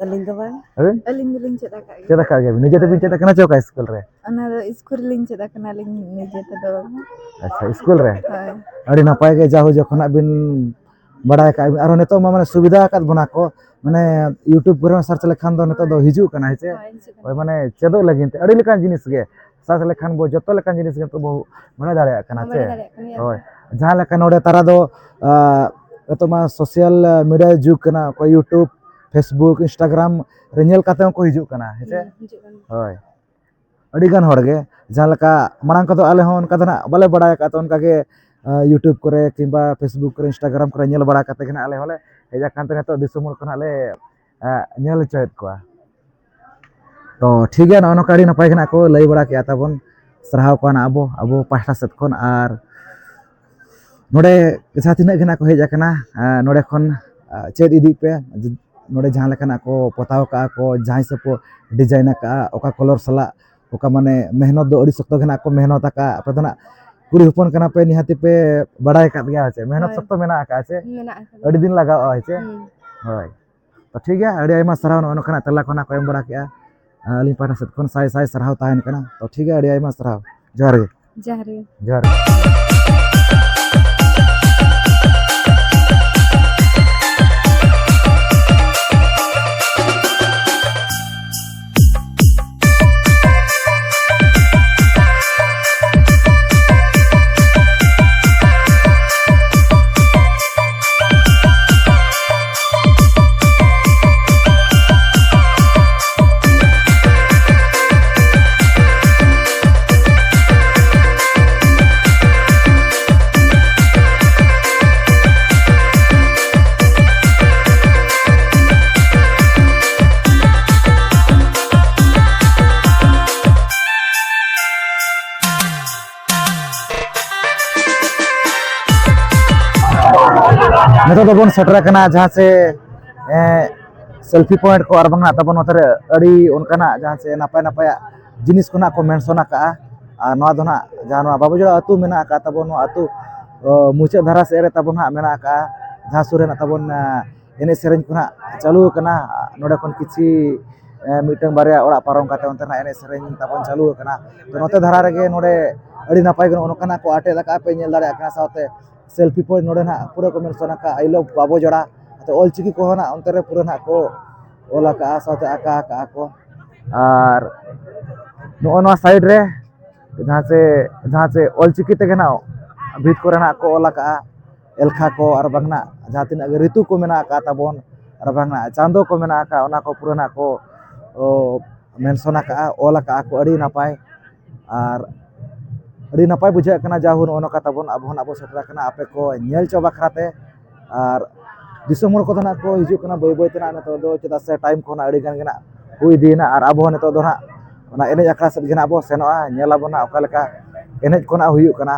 ᱟᱹᱞᱤᱧ ᱫᱚ ᱵᱟᱝ᱾ ᱟᱹᱵᱤᱱ? ᱟᱹᱞᱤᱧ ᱫᱚᱞᱤᱧ ᱪᱮᱫ ᱟᱠᱟᱫ ᱜᱮᱭᱟ᱾ ᱪᱮᱫ ᱟᱠᱟᱫ ᱜᱮᱭᱟ ᱵᱤᱱ? ᱱᱤᱡᱮ ᱛᱮᱵᱤᱱ ᱪᱮᱫ ᱟᱠᱟᱱᱟ ᱪᱮ ᱚᱠᱟ ᱥᱠᱩᱞ ᱨᱮ? ᱚᱱᱟ ᱫᱚ ᱥᱠᱩᱞ ᱨᱮᱞᱤᱧ ᱪᱮᱫ ᱟᱠᱟᱱᱟ ᱟᱹᱞᱤᱧ ᱱᱤᱡᱮ ᱛᱮᱫᱚ ᱵᱟᱝ᱾ ᱟᱪᱪᱷᱟ, ᱥᱠᱩᱞ ᱨᱮ? ᱦᱳᱭ᱾ ᱟᱹᱰᱤ ᱱᱟᱯᱟᱭ ᱜᱮ, ᱡᱟᱦᱳ ᱡᱚᱠᱷᱚᱱᱟᱜ ᱵᱤᱱ ᱵᱟᱲᱟᱭ ᱟᱠᱟᱫ ᱵᱤᱱ᱾ ᱟᱨᱦᱚᱸ ᱱᱤᱛᱚᱜ ᱢᱟ ᱢᱟᱱᱮ ᱥᱩᱵᱤᱫᱷᱟ ᱟᱠᱟᱫ ᱵᱚᱱᱟ ᱠᱚ, ᱢᱟᱱᱮ YouTube ᱠᱚᱨᱮ ᱦᱚᱸ search ᱞᱮᱠᱷᱟᱱ ᱫᱚ ᱱᱤᱛᱚᱜ ᱫᱚ ᱦᱤᱡᱩᱜ ᱠᱟᱱᱟ, ᱦᱮᱸ ᱪᱮ? ᱦᱳᱭ, ᱦᱤᱡᱩᱜ ᱠᱟᱱᱟ᱾ ᱦᱳᱭ, ᱢᱟᱱᱮ ᱪᱮᱫᱚᱜ ᱞᱟᱹᱜᱤᱫ ᱛᱮ ᱟᱹᱰᱤ ᱞᱮᱠᱟᱱ ᱡᱤᱱᱤᱥ ᱜᱮ search ᱞᱮᱠᱷᱟᱱ ᱵᱚ ᱡᱚᱛᱚ ᱞᱮᱠᱟᱱ ᱡᱤᱱᱤᱥ ᱜᱮ ᱱᱤᱛᱚᱜ ᱵᱚ ᱵᱟᱲᱟᱭ ᱫᱟᱲᱮᱭᱟᱜ ᱠᱟᱱᱟ, ᱵᱟᱲᱟᱭ ᱪᱮ? ᱫᱟᱲᱮᱭᱟᱜ ᱠᱟᱱ ᱜᱮᱭᱟ᱾ ᱦᱳᱭ, ᱡᱟᱦᱟᱸ ᱞᱮᱠᱟ ᱱᱚᱰᱮ ᱛᱟᱨᱟ ᱫᱚ, ᱟᱸ, ᱱᱤᱛᱚᱜ ᱢᱟ social media ᱡᱩᱜᱽ ᱠᱟᱱᱟ, ᱚᱠᱚᱭ YouTube, Facebook, Instagram ᱨᱮ ᱧᱮᱞ ᱠᱟᱛᱮ ᱦᱚᱸᱠᱚ ᱦᱤᱡᱩᱜ ᱠᱟᱱᱟ, ᱦᱮᱸ ᱪᱮ? ᱦᱩᱸ, ᱦᱤᱡᱩᱜ ᱠᱟᱱᱟ᱾ ᱦᱳᱭ, ᱟᱹᱰᱤ ᱜᱟᱱ ᱦᱚᱲ ᱜᱮ, ᱡᱟᱦᱟᱸ ᱞᱮᱠᱟ ᱢᱟᱲᱟᱝ ᱠᱚᱫᱚ ᱟᱞᱮ ᱦᱚᱸ ᱚᱱᱠᱟ ᱫᱚ ᱱᱟᱜ ᱵᱟᱞᱮ ᱵᱟᱲᱟᱭ ᱟᱠᱟᱫ, ᱛᱚ ᱚᱱᱠᱟ ᱜᱮ, ᱟᱸ, YouTube ᱠᱚᱨᱮ ᱠᱤᱝᱵᱟ Facebook ᱠᱚᱨᱮ, Instagram ᱠᱚᱨᱮ ᱧᱮᱞ ᱵᱟᱲᱟ ᱠᱟᱛᱮ ᱜᱮ ᱱᱟᱜ ᱟᱞᱮ ᱦᱚᱸᱞᱮ ᱦᱮᱡ ᱟᱠᱟᱱ ᱛᱮ ᱱᱤᱛᱚᱜ ᱫᱤᱥᱚᱢ ᱦᱚᱲ ᱠᱚ ᱱᱟᱜ ᱞᱮ, ᱟᱸ, ᱧᱮᱞ ᱦᱚᱪᱚᱭᱮᱫ ᱠᱚᱣᱟ᱾ ᱛᱚ ᱴᱷᱤᱠ ᱜᱮᱭᱟ, ᱱᱚᱜᱼᱚ ᱱᱚᱝᱠᱟ ᱟᱹᱰᱤ ᱱᱟᱯᱟᱭ ᱜᱮ ᱱᱟᱜ ᱠᱚ ᱞᱟᱹᱭ ᱵᱟᱲᱟ ᱠᱮᱜᱼᱟ ᱛᱟᱵᱚᱱ, ᱥᱟᱨᱦᱟᱣ ᱠᱚᱣᱟ ᱱᱟᱜ ᱟᱵᱚ, ᱟᱵᱚ ᱯᱟᱦᱴᱟ ᱥᱮᱫ ᱠᱷᱚᱱ᱾ ᱟᱨ ᱱᱚᱰᱮ ᱡᱟᱦᱟᱸ ᱛᱤᱱᱟᱹᱜ ᱜᱮ ᱱᱟᱜ ᱠᱚ ᱦᱮᱡ ᱟᱠᱟᱱᱟ, ᱟᱸ, ᱱᱚᱰᱮ ᱠᱷᱚᱱ, ᱟᱸ, ᱪᱮᱫ ᱤᱫᱤᱜ ᱯᱮ, ᱱᱚᱰᱮ ᱡᱟᱦᱟᱸ ᱞᱮᱠᱟᱱᱟᱜ ᱠᱚ ᱯᱚᱛᱟᱣ ᱠᱟᱜᱼᱟ ᱠᱚ, ᱡᱟᱦᱟᱸ ᱦᱤᱥᱟᱹᱵ ᱠᱚ design ᱟᱠᱟᱜᱼᱟ, ᱚᱠᱟ colour ᱥᱟᱞᱟᱜ, ᱚᱠᱟ ᱢᱟᱱᱮ ᱢᱮᱦᱱᱚᱛ ᱫᱚ ᱟᱹᱰᱤ ᱥᱚᱠᱛᱚ ᱜᱮ ᱱᱟᱜ ᱠᱚ ᱢᱮᱦᱱᱚᱛ ᱟᱠᱟᱜᱼᱟ᱾ ᱟᱯᱮ ᱫᱚ ᱱᱟᱜ ᱠᱩᱲᱤ ᱦᱚᱯᱚᱱ ᱠᱟᱱᱟ ᱯᱮ, ᱱᱤᱦᱟᱹᱛᱤ ᱯᱮ ᱵᱟᱲᱟᱭ ᱟᱠᱟᱫ ᱜᱮᱭᱟ ᱪᱮ, ᱢᱮᱦᱱᱚᱛ ᱦᱳᱭ᱾ ᱥᱚᱠᱛᱚ ᱢᱮᱱᱟᱜ ᱟᱠᱟᱜᱼᱟ ᱪᱮ? ᱢᱮᱱᱟᱜ ᱟᱠᱟᱫᱟ᱾ ᱟᱹᱰᱤ ᱫᱤᱱ ᱞᱟᱜᱟᱜᱼᱟ ᱪᱮ? ᱦᱩᱸ᱾ ᱦᱳᱭ᱾ ᱛᱚ ᱴᱷᱤᱠ ᱜᱮᱭᱟ, ᱟᱹᱰᱤ ᱟᱭᱢᱟ ᱥᱟᱨᱦᱟᱣ ᱱᱚᱜᱼᱚ ᱱᱚᱝᱠᱟᱱᱟᱜ ᱛᱮᱞᱟ ᱠᱚ ᱱᱟᱜ ᱠᱚ ᱮᱢ ᱵᱟᱲᱟ ᱠᱮᱜᱼᱟ᱾ ᱟᱹᱞᱤᱧ ᱯᱟᱦᱴᱟ ᱥᱮᱫ ᱠᱷᱚᱱ ᱥᱟᱭ ᱥᱟᱭ ᱥᱟᱨᱦᱟᱣ ᱛᱟᱦᱮᱱ ᱠᱟᱱᱟ᱾ ᱛᱚ ᱴᱷᱤᱠ ᱜᱮᱭᱟ, ᱟᱹᱰᱤ ᱟᱭᱢᱟ ᱥᱟᱨᱦᱟᱣ᱾ ᱡᱚᱦᱟᱨ ᱜᱮ᱾ ᱡᱚᱦᱟᱨ ᱜᱮ᱾ ᱡᱚᱦᱟᱨ ᱜᱮ᱾ ᱱᱤᱛᱚᱜ ᱫᱚᱵᱚᱱ ᱥᱮᱴᱮᱨ ᱟᱠᱟᱱᱟ ᱡᱟᱦᱟᱸ ᱥᱮ ᱥᱮᱞᱯᱷᱤ ᱯᱚᱭᱮᱱᱴ ᱠᱚ ᱟᱨ ᱵᱟᱝ ᱛᱟᱵᱚᱱ ᱱᱚᱛᱮ ᱨᱮ ᱟᱹᱰᱤ ᱚᱱᱠᱟᱱᱟᱜ ᱡᱟᱦᱟᱸ ᱥᱮ ᱱᱟᱯᱟᱭ ᱱᱟᱯᱟᱭᱟᱜ ᱡᱤᱱᱤᱥ ᱠᱚ ᱱᱟᱜ ᱠᱚ ᱢᱮᱱᱥᱚᱱ ᱟᱠᱟᱫᱼᱟ᱾ ᱟᱨ ᱱᱚᱣᱟ ᱫᱚ ᱱᱟᱜ ᱡᱟᱦᱟᱸ ᱱᱚᱣᱟ ᱵᱟᱵᱩᱡᱚᱲᱟ ᱟᱹᱛᱩ ᱢᱮᱱᱟᱜ ᱟᱠᱟᱫ ᱛᱟᱵᱚᱱ, ᱱᱚᱣᱟ ᱟᱹᱛᱩ ᱢᱩᱪᱟᱹᱫ ᱫᱷᱟᱨᱟ ᱥᱮᱫ ᱨᱮ ᱛᱟᱵᱚᱱ ᱦᱟᱸᱜ ᱢᱮᱱᱟᱜ ᱟᱠᱟᱫᱼᱟ, ᱡᱟᱦᱟᱸ ᱥᱩᱨ ᱨᱮ ᱱᱟᱜ ᱛᱟᱵᱚᱱ ᱮᱱᱮᱡ ᱥᱮᱨᱮᱧ ᱠᱚ ᱱᱟᱜ ᱪᱟᱹᱞᱩ ᱟᱠᱟᱱᱟ᱾ ᱱᱚᱰᱮ ᱠᱷᱚᱱ ᱠᱤᱪᱷᱤ ᱢᱤᱫᱴᱟᱝ ᱵᱟᱨᱭᱟ ᱚᱲᱟᱜ ᱯᱟᱨᱚᱢ ᱠᱟᱛᱮ ᱚᱱᱛᱮ ᱱᱟᱜ ᱮᱱᱮᱡ ᱥᱮᱨᱮᱧ ᱛᱟᱵᱚᱱ ᱪᱟᱹᱞᱩ ᱟᱠᱟᱱᱟ᱾ ᱛᱚ ᱱᱚᱛᱮ ᱫᱷᱟᱨᱟ ᱨᱮᱜᱮ ᱱᱚᱰᱮ ᱟᱹᱰᱤ ᱱᱟᱯᱟᱭ ᱜᱮ ᱱᱚᱜᱼᱚ ᱱᱚᱝᱠᱟᱱᱟᱜ ᱠᱚ ᱟᱴᱮᱫ ᱟᱠᱟᱫᱼᱟ ᱯᱮ, ᱧᱮᱞ ᱫᱟᱲᱮᱭᱟᱜ ᱠᱟᱱᱟ᱾ ᱥᱟᱶᱛᱮ ᱥᱮᱞᱯᱷᱤ ᱯᱚᱭᱮᱱᱴ ᱱᱚᱰᱮ ᱱᱟᱜ ᱯᱩᱨᱟᱹ ᱠᱚ ᱢᱮᱱᱥᱚᱱ ᱟᱠᱟᱫᱼᱟ, "I love ᱵᱟᱵᱚ ᱡᱚᱲᱟ", ᱥᱟᱶᱛᱮ ᱚᱞ ᱪᱤᱠᱤ ᱠᱚᱦᱚᱸ ᱱᱟᱜ ᱚᱱᱛᱮ ᱨᱮ ᱯᱩᱨᱟᱹ ᱱᱟᱜ ᱠᱚ ᱚᱞ ᱟᱠᱟᱫᱼᱟ, ᱥᱟᱶᱛᱮ ᱟᱸᱠᱟ ᱟᱠᱟᱫᱼᱟ ᱠᱚ᱾ ᱟᱨ ᱱᱚᱜᱼᱚ ᱱᱚᱣᱟ ᱥᱟᱭᱤᱰ ᱨᱮ ᱡᱟᱦᱟᱸ ᱪᱮ ᱡᱟᱦᱟᱸ ᱪᱮ ᱚᱞ ᱪᱤᱠᱤ ᱛᱮᱜᱮ ᱱᱟᱜ ᱵᱷᱤᱛ ᱠᱚᱨᱮ ᱱᱟᱜ ᱠᱚ ᱚᱞ ᱟᱠᱟᱫᱼᱟ, ᱮᱞᱠᱷᱟ ᱠᱚ ᱟᱨ ᱵᱟᱝ ᱱᱟᱜ ᱡᱟᱦᱟᱸ ᱛᱤᱱᱟᱹᱜ ᱜᱮ ᱨᱤᱛᱩ ᱠᱚ ᱢᱮᱱᱟᱜ ᱟᱠᱟᱫ ᱛᱟᱵᱚᱱ ᱟᱨ ᱵᱟᱝ ᱱᱟᱜ ᱪᱟᱸᱫᱚ ᱠᱚ ᱢᱮᱱᱟᱜ ᱟᱠᱟᱫ, ᱚᱱᱟ ᱠᱚ ᱯᱩᱨᱟᱹ ᱱᱟᱜ ᱠᱚ ᱢᱮᱱᱥᱚᱱ ᱟᱠᱟᱫᱼᱟ, ᱚᱞ ᱟᱠᱟᱫᱼᱟ ᱠᱚ ᱟᱹᱰᱤ ᱱᱟᱯᱟᱭ᱾ ᱟᱨ ᱟᱹᱰᱤ ᱱᱟᱯᱟᱭ ᱵᱩᱡᱷᱟᱹᱜ ᱠᱟᱱᱟ, ᱡᱟᱦᱳ ᱱᱚᱜᱼᱚ ᱱᱚᱝᱠᱟ ᱛᱟᱵᱚᱱ ᱟᱵᱚ ᱦᱚᱸ ᱱᱟᱜ ᱵᱚ ᱥᱮᱴᱮᱨ ᱟᱠᱟᱱᱟ ᱟᱯᱮ ᱠᱚ ᱧᱮᱞ ᱪᱚ ᱵᱟᱠᱷᱨᱟ ᱛᱮ᱾ ᱟᱨ ᱫᱤᱥᱚᱢ ᱦᱚᱲ ᱠᱚᱫᱚ ᱱᱟᱜ ᱠᱚ ᱦᱤᱡᱩᱜ ᱠᱟᱱᱟ ᱵᱟᱹᱭ ᱵᱟᱹᱭ ᱛᱮ ᱱᱟᱜ ᱱᱤᱛᱚᱜ ᱫᱚ, ᱪᱮᱫᱟᱜ ᱥᱮ ᱴᱟᱭᱤᱢ ᱠᱚ ᱱᱟᱜ ᱟᱹᱰᱤ ᱜᱟᱱ ᱜᱮ ᱱᱟᱜ ᱦᱩᱭ ᱤᱫᱤᱭᱮᱱᱟ᱾ ᱟᱨ ᱟᱵᱚ ᱦᱚᱸ ᱱᱤᱛᱚᱜ ᱫᱚ ᱱᱟᱜ ᱚᱱᱟ ᱮᱱᱮᱡ ᱟᱠᱷᱲᱟ ᱥᱮᱫ ᱜᱮ ᱱᱟᱜ ᱵᱚ ᱥᱮᱱᱚᱜᱼᱟ, ᱧᱮᱞ ᱟᱵᱚ ᱱᱟᱜ ᱚᱠᱟ ᱞᱮᱠᱟ ᱮᱱᱮᱡ ᱠᱚ ᱱᱟᱜ ᱦᱩᱭᱩᱜ ᱠᱟᱱᱟ᱾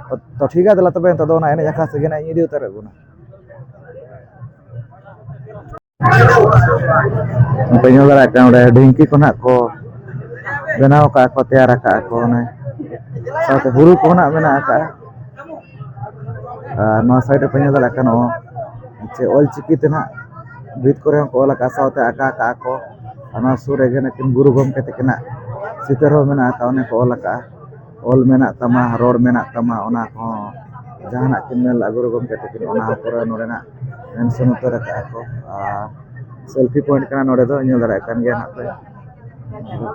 ᱛᱚ, ᱛᱚ ᱴᱷᱤᱠ ᱜᱮᱭᱟ, ᱫᱮᱞᱟ ᱛᱚᱵᱮ ᱱᱤᱛᱚᱜ ᱫᱚ ᱚᱱᱟ ᱮᱱᱮᱡ ᱟᱠᱷᱲᱟ ᱥᱮᱫ ᱜᱮ ᱱᱟᱜ ᱤᱧ ᱤᱫᱤ ᱩᱛᱟᱹᱨᱮᱫ ᱵᱚᱱᱟ᱾ ᱯᱮ ᱧᱮᱞ ᱫᱟᱲᱮᱭᱟᱜ ᱠᱟᱱᱟ ᱚᱸᱰᱮ ᱰᱷᱤᱝᱠᱤ ᱠᱚ ᱱᱟᱜ ᱠᱚ ᱵᱮᱱᱟᱣ ᱟᱠᱟᱫᱼᱟ ᱠᱚ, ᱛᱮᱭᱟᱨ ᱟᱠᱟᱫᱼᱟ ᱠᱚ, ᱚᱱᱮ ᱥᱟᱶᱛᱮ ᱦᱩᱲᱩ ᱠᱚᱦᱚᱸ ᱱᱟᱜ ᱢᱮᱱᱟᱜ ᱟᱠᱟᱫᱼᱟ᱾ ᱟᱨ ᱱᱚᱣᱟ ᱥᱟᱭᱤᱰ ᱨᱮ ᱯᱮ ᱧᱮᱞ ᱫᱟᱲᱮᱭᱟᱜ ᱠᱟᱱᱟ ᱪᱮ ᱚᱞ ᱪᱤᱠᱤ ᱛᱮ ᱱᱟᱜ ᱵᱷᱤᱛ ᱠᱚᱨᱮ ᱦᱚᱸᱠᱚ ᱚᱞ ᱟᱠᱟᱫᱼᱟ, ᱥᱟᱶᱛᱮ ᱟᱸᱠᱟ ᱟᱠᱟᱫᱼᱟ ᱠᱚ᱾ ᱟᱨ ᱱᱚᱣᱟ ᱥᱩᱨ ᱨᱮᱜᱮ ᱱᱩᱠᱤᱱ ᱜᱩᱨᱩ ᱜᱚᱢᱠᱮ ᱛᱟᱹᱠᱤᱱᱟᱜ ᱪᱤᱛᱟᱹᱨ ᱦᱚᱸ ᱢᱮᱱᱟᱜ ᱟᱠᱟᱫᱼᱟ, ᱚᱱᱮ ᱠᱚ ᱚᱞ ᱟᱠᱟᱫᱼᱟ, "ᱚᱞ ᱢᱮᱱᱟᱜ ᱛᱟᱢᱟ, ᱨᱚᱲ ᱢᱮᱱᱟᱜ ᱛᱟᱢᱟ", ᱚᱱᱟ ᱠᱚᱦᱚᱸ ᱡᱟᱦᱟᱱᱟᱜ ᱠᱤᱱ ᱢᱮᱱ ᱞᱮᱫᱼᱟ ᱜᱩᱨᱩ ᱜᱚᱢᱠᱮ ᱛᱟᱹᱠᱤᱱ, ᱚᱱᱟ ᱦᱚᱸ ᱯᱩᱨᱟᱹ ᱱᱚᱰᱮᱱᱟᱜ ᱢᱮᱱᱥᱚᱱ ᱩᱛᱟᱹᱨ ᱟᱠᱟᱫᱼᱟ ᱠᱚ᱾ ᱟᱨ ᱥᱮᱞᱯᱷᱤ ᱯᱚᱭᱮᱱᱴ ᱠᱟᱱᱟ ᱱᱚᱰᱮ ᱫᱚ, ᱧᱮᱞ ᱫᱟᱲᱮᱭᱟᱜ ᱠᱟᱱ ᱜᱮᱭᱟ ᱱᱟᱦᱟᱜ ᱯᱮ᱾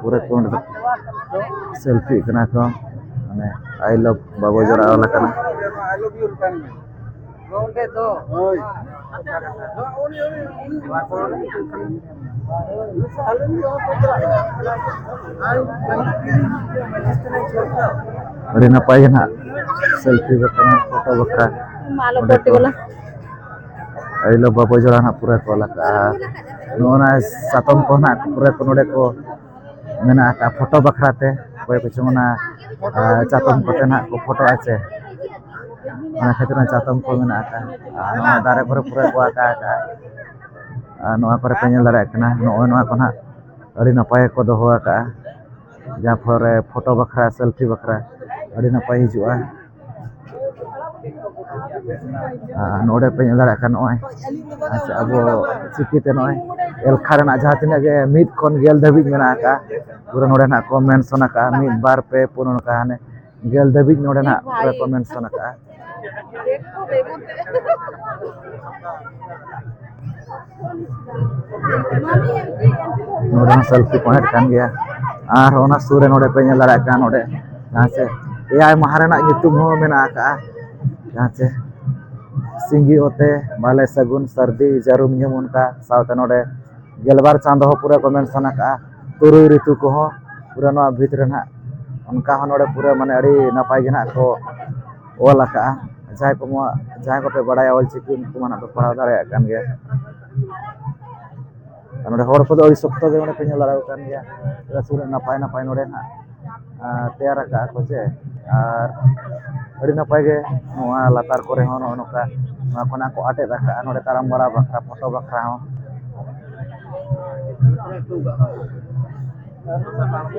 ᱯᱩᱨᱟᱹ ᱠᱚ ᱱᱚᱰᱮ ᱫᱚ ᱥᱮᱞᱯᱷᱤ ᱠᱟᱱᱟ ᱠᱚ, ᱢᱟᱱᱮ "I love ᱵᱟᱵᱚ ᱡᱚᱲᱟ" ᱚᱞ ᱟᱠᱟᱱᱟ᱾ ᱟᱹᱰᱤ ᱱᱟᱯᱟᱭ ᱜᱮ ᱱᱟᱦᱟᱜ ᱥᱮᱞᱯᱷᱤ ᱵᱟᱠᱷᱨᱟ, ᱯᱷᱳᱴᱳ ᱵᱟᱠᱷᱨᱟ᱾ ᱢᱟ ᱟᱞᱚ ᱚᱸᱰᱮ ᱯᱚᱴᱤ ᱠᱚ ᱵᱚᱞᱟ᱾ "I love ᱵᱟᱵᱚ ᱡᱚᱲᱟ" ᱱᱟᱦᱟᱜ ᱯᱩᱨᱟᱹ ᱠᱚ ᱚᱞ ᱟᱠᱟᱜᱼᱟ᱾ ᱱᱚᱜᱼᱚ ᱱᱟ ᱪᱟᱛᱚᱢ ᱠᱚ ᱱᱟᱦᱟᱜ ᱯᱩᱨᱟᱹ ᱠᱚ ᱱᱚᱰᱮ ᱠᱚ ᱢᱮᱱᱟᱜ ᱟᱠᱟᱫ ᱯᱷᱳᱴᱳ ᱵᱟᱠᱷᱨᱟ ᱛᱮ᱾ ᱚᱠᱚᱭ ᱠᱚᱪᱚᱝ ᱚᱱᱟ, ᱟᱨ ᱪᱟᱛᱚᱢ ᱠᱚᱛᱮ ᱱᱟᱦᱟᱜ ᱠᱚ ᱯᱷᱳᱴᱳᱜᱼᱟ ᱪᱮ᱾ ᱚᱱᱟ ᱠᱷᱟᱹᱛᱤᱨ ᱚᱱᱟ ᱪᱟᱛᱚᱢ ᱠᱚ ᱢᱮᱱᱟᱜ ᱟᱠᱟᱫᱼᱟ᱾ ᱟᱨ ᱱᱚᱣᱟ ᱫᱟᱨᱮ ᱠᱚᱨᱮ ᱯᱩᱨᱟᱹ ᱠᱚ ᱟᱠᱟ ᱟᱠᱟᱫᱼᱟ᱾ ᱟᱨ ᱱᱚᱣᱟ ᱠᱚᱨᱮ ᱯᱮ ᱧᱮᱞ ᱫᱟᱲᱮᱭᱟᱜ ᱠᱟᱱᱟ, ᱱᱚᱜᱼᱚᱭ ᱱᱚᱣᱟ ᱠᱚ ᱱᱟᱦᱟᱜ ᱟᱹᱰᱤ ᱱᱟᱯᱟᱭ ᱠᱚ ᱫᱚᱦᱚ ᱟᱠᱟᱫᱼᱟ, ᱡᱟᱦᱟᱸ ᱯᱷᱚᱨᱮ ᱯᱷᱳᱴᱳ ᱵᱟᱠᱷᱨᱟ, ᱥᱮᱞᱯᱷᱤ ᱵᱟᱠᱷᱨᱟ ᱟᱹᱰᱤ ᱱᱟᱯᱟᱭ ᱦᱤᱡᱩᱜᱼᱟ᱾ ᱟᱨ ᱱᱚᱰᱮ ᱯᱮ ᱧᱮᱞ ᱫᱟᱲᱮᱭᱟᱜ ᱠᱟᱱᱟ, ᱱᱚᱜᱼᱚᱭ ᱟᱪᱪᱷᱟ, ᱟᱵᱚ ᱪᱤᱠᱤᱛᱮ ᱱᱚᱜᱼᱚᱭ ᱮᱞᱠᱷᱟ ᱨᱮᱱᱟᱜ ᱡᱟᱦᱟᱸ ᱛᱤᱱᱟᱹᱜ ᱜᱮ ᱢᱤᱫ ᱠᱷᱚᱱ ᱜᱮᱞ ᱫᱷᱟᱹᱵᱤᱡ ᱢᱮᱱᱟᱜ ᱟᱠᱟᱫᱼᱟ, ᱯᱩᱨᱟᱹ ᱱᱚᱰᱮ ᱱᱟᱜ ᱠᱚ ᱢᱮᱱᱥᱚᱱ ᱟᱠᱟᱫᱼᱟ, ᱢᱤᱫ, ᱵᱟᱨ, ᱯᱮ, ᱯᱩᱱ, ᱱᱚᱝᱠᱟ ᱦᱟᱱᱮ ᱜᱮᱞ ᱫᱷᱟᱹᱵᱤᱡ ᱱᱚᱰᱮ ᱱᱟᱜ ᱯᱩᱨᱟᱹ ᱠᱚ ᱢᱮᱱᱥᱚᱱ ᱟᱠᱟᱫᱼᱟ᱾ ᱱᱚᱰᱮ ᱦᱚᱸ ᱥᱮᱞᱯᱷᱤ ᱯᱚᱭᱮᱱᱴ ᱠᱟᱱ ᱜᱮᱭᱟ᱾ ᱟᱨ ᱚᱱᱟ ᱥᱩᱨ ᱨᱮ ᱱᱚᱰᱮ ᱯᱮ ᱧᱮᱞ ᱫᱟᱲᱮᱭᱟᱜ ᱠᱟᱱᱟ, ᱱᱚᱰᱮ ᱡᱟᱦᱟᱸ ᱪᱮ ᱮᱭᱟᱭ ᱢᱟᱦᱟ ᱨᱮᱱᱟᱜ ᱧᱩᱛᱩᱢ ᱦᱚᱸ ᱢᱮᱱᱟᱜ ᱟᱠᱟᱫᱼᱟ, ᱡᱟᱦᱟᱸ ᱪᱮ ᱥᱤᱸᱜᱤ ᱚᱛᱮ, ᱵᱟᱞᱮ ᱥᱟᱹᱜᱩᱱ, ᱥᱟᱹᱨᱫᱤ, ᱡᱟᱹᱨᱩᱢ ᱧᱩᱦᱩᱢ, ᱚᱱᱠᱟ ᱥᱟᱶᱛᱮ ᱱᱚᱰᱮ ᱜᱮᱞᱵᱟᱨ ᱪᱟᱸᱫᱚ ᱦᱚᱸ ᱯᱩᱨᱟᱹ ᱠᱚ ᱢᱮᱱᱥᱚᱱ ᱟᱠᱟᱫᱼᱟ, ᱛᱩᱨᱩᱭ ᱨᱤᱛᱩ ᱠᱚᱦᱚᱸ ᱯᱩᱨᱟᱹ ᱱᱚᱣᱟ ᱵᱷᱤᱛ ᱨᱮ ᱱᱟᱦᱟᱜ ᱚᱱᱠᱟ ᱦᱚᱸ ᱱᱚᱰᱮ ᱯᱩᱨᱟᱹ ᱢᱟᱱᱮ ᱟᱹᱰᱤ ᱱᱟᱯᱟᱭ ᱜᱮ ᱱᱟᱦᱟᱜ ᱠᱚ ᱚᱞ ᱟᱠᱟᱫᱼᱟ᱾ ᱡᱟᱦᱟᱸᱭ ᱠᱚ ᱡᱟᱦᱟᱸᱭ ᱠᱚᱯᱮ ᱵᱟᱲᱟᱭᱟ ᱚᱞ ᱪᱤᱠᱤ, ᱩᱱᱠᱩ ᱢᱟ ᱱᱟᱦᱟᱜ ᱯᱮ ᱯᱟᱲᱦᱟᱣ ᱫᱟᱲᱮᱭᱟᱜ ᱠᱟᱱ ᱜᱮᱭᱟ᱾ ᱟᱨ ᱱᱚᱰᱮ ᱦᱚᱲ ᱠᱚᱫᱚ ᱟᱹᱰᱤ ᱥᱚᱠᱛᱚ ᱜᱮ ᱱᱚᱰᱮ ᱯᱮ ᱧᱮᱞ ᱫᱟᱲᱮᱭᱟᱠᱚ ᱠᱟᱱ ᱜᱮᱭᱟ, ᱪᱮᱫᱟᱜ ᱥᱮ ᱩᱱᱟᱹᱜ ᱱᱟᱯᱟᱭ ᱱᱟᱯᱟᱭ ᱱᱚᱰᱮ ᱱᱟᱦᱟᱜ ᱟᱨ ᱛᱮᱭᱟᱨ ᱟᱠᱟᱫᱼᱟ ᱠᱚ ᱪᱮ᱾ ᱟᱨ ᱟᱹᱰᱤ ᱱᱟᱯᱟᱭ ᱜᱮ ᱱᱚᱣᱟ ᱞᱟᱛᱟᱨ ᱠᱚᱨᱮ ᱦᱚᱸ ᱱᱚᱜᱼᱚ ᱱᱚᱝᱠᱟ ᱱᱚᱣᱟ ᱠᱷᱚᱱᱟᱜ ᱠᱚ ᱟᱴᱮᱫ ᱟᱠᱟᱫᱼᱟ, ᱱᱚᱰᱮ ᱛᱟᱲᱟᱢ ᱵᱟᱲᱟ ᱵᱟᱠᱷᱨᱟ, ᱯᱷᱳᱴᱳ ᱵᱟᱠᱷᱨᱟ ᱦᱚᱸ᱾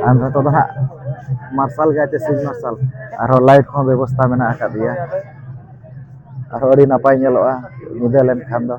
ᱟᱨ ᱱᱤᱛᱚᱜ ᱫᱚ ᱦᱟᱸᱜ ᱢᱟᱨᱥᱟᱞ ᱜᱮ ᱟᱪᱪᱷᱟ, ᱥᱤᱧ ᱢᱟᱨᱥᱟᱞ, ᱟᱨᱦᱚᱸ ᱞᱟᱭᱤᱴ ᱠᱚᱦᱚᱸ ᱵᱮᱵᱚᱥᱛᱷᱟ ᱢᱮᱱᱟᱜ ᱟᱠᱟᱫ ᱜᱮᱭᱟ᱾ ᱟᱨᱦᱚᱸ ᱟᱹᱰᱤ ᱱᱟᱯᱟᱭ ᱧᱮᱞᱚᱜᱼᱟ ᱧᱤᱫᱟᱹ ᱞᱮᱱᱠᱷᱟᱱ ᱫᱚ᱾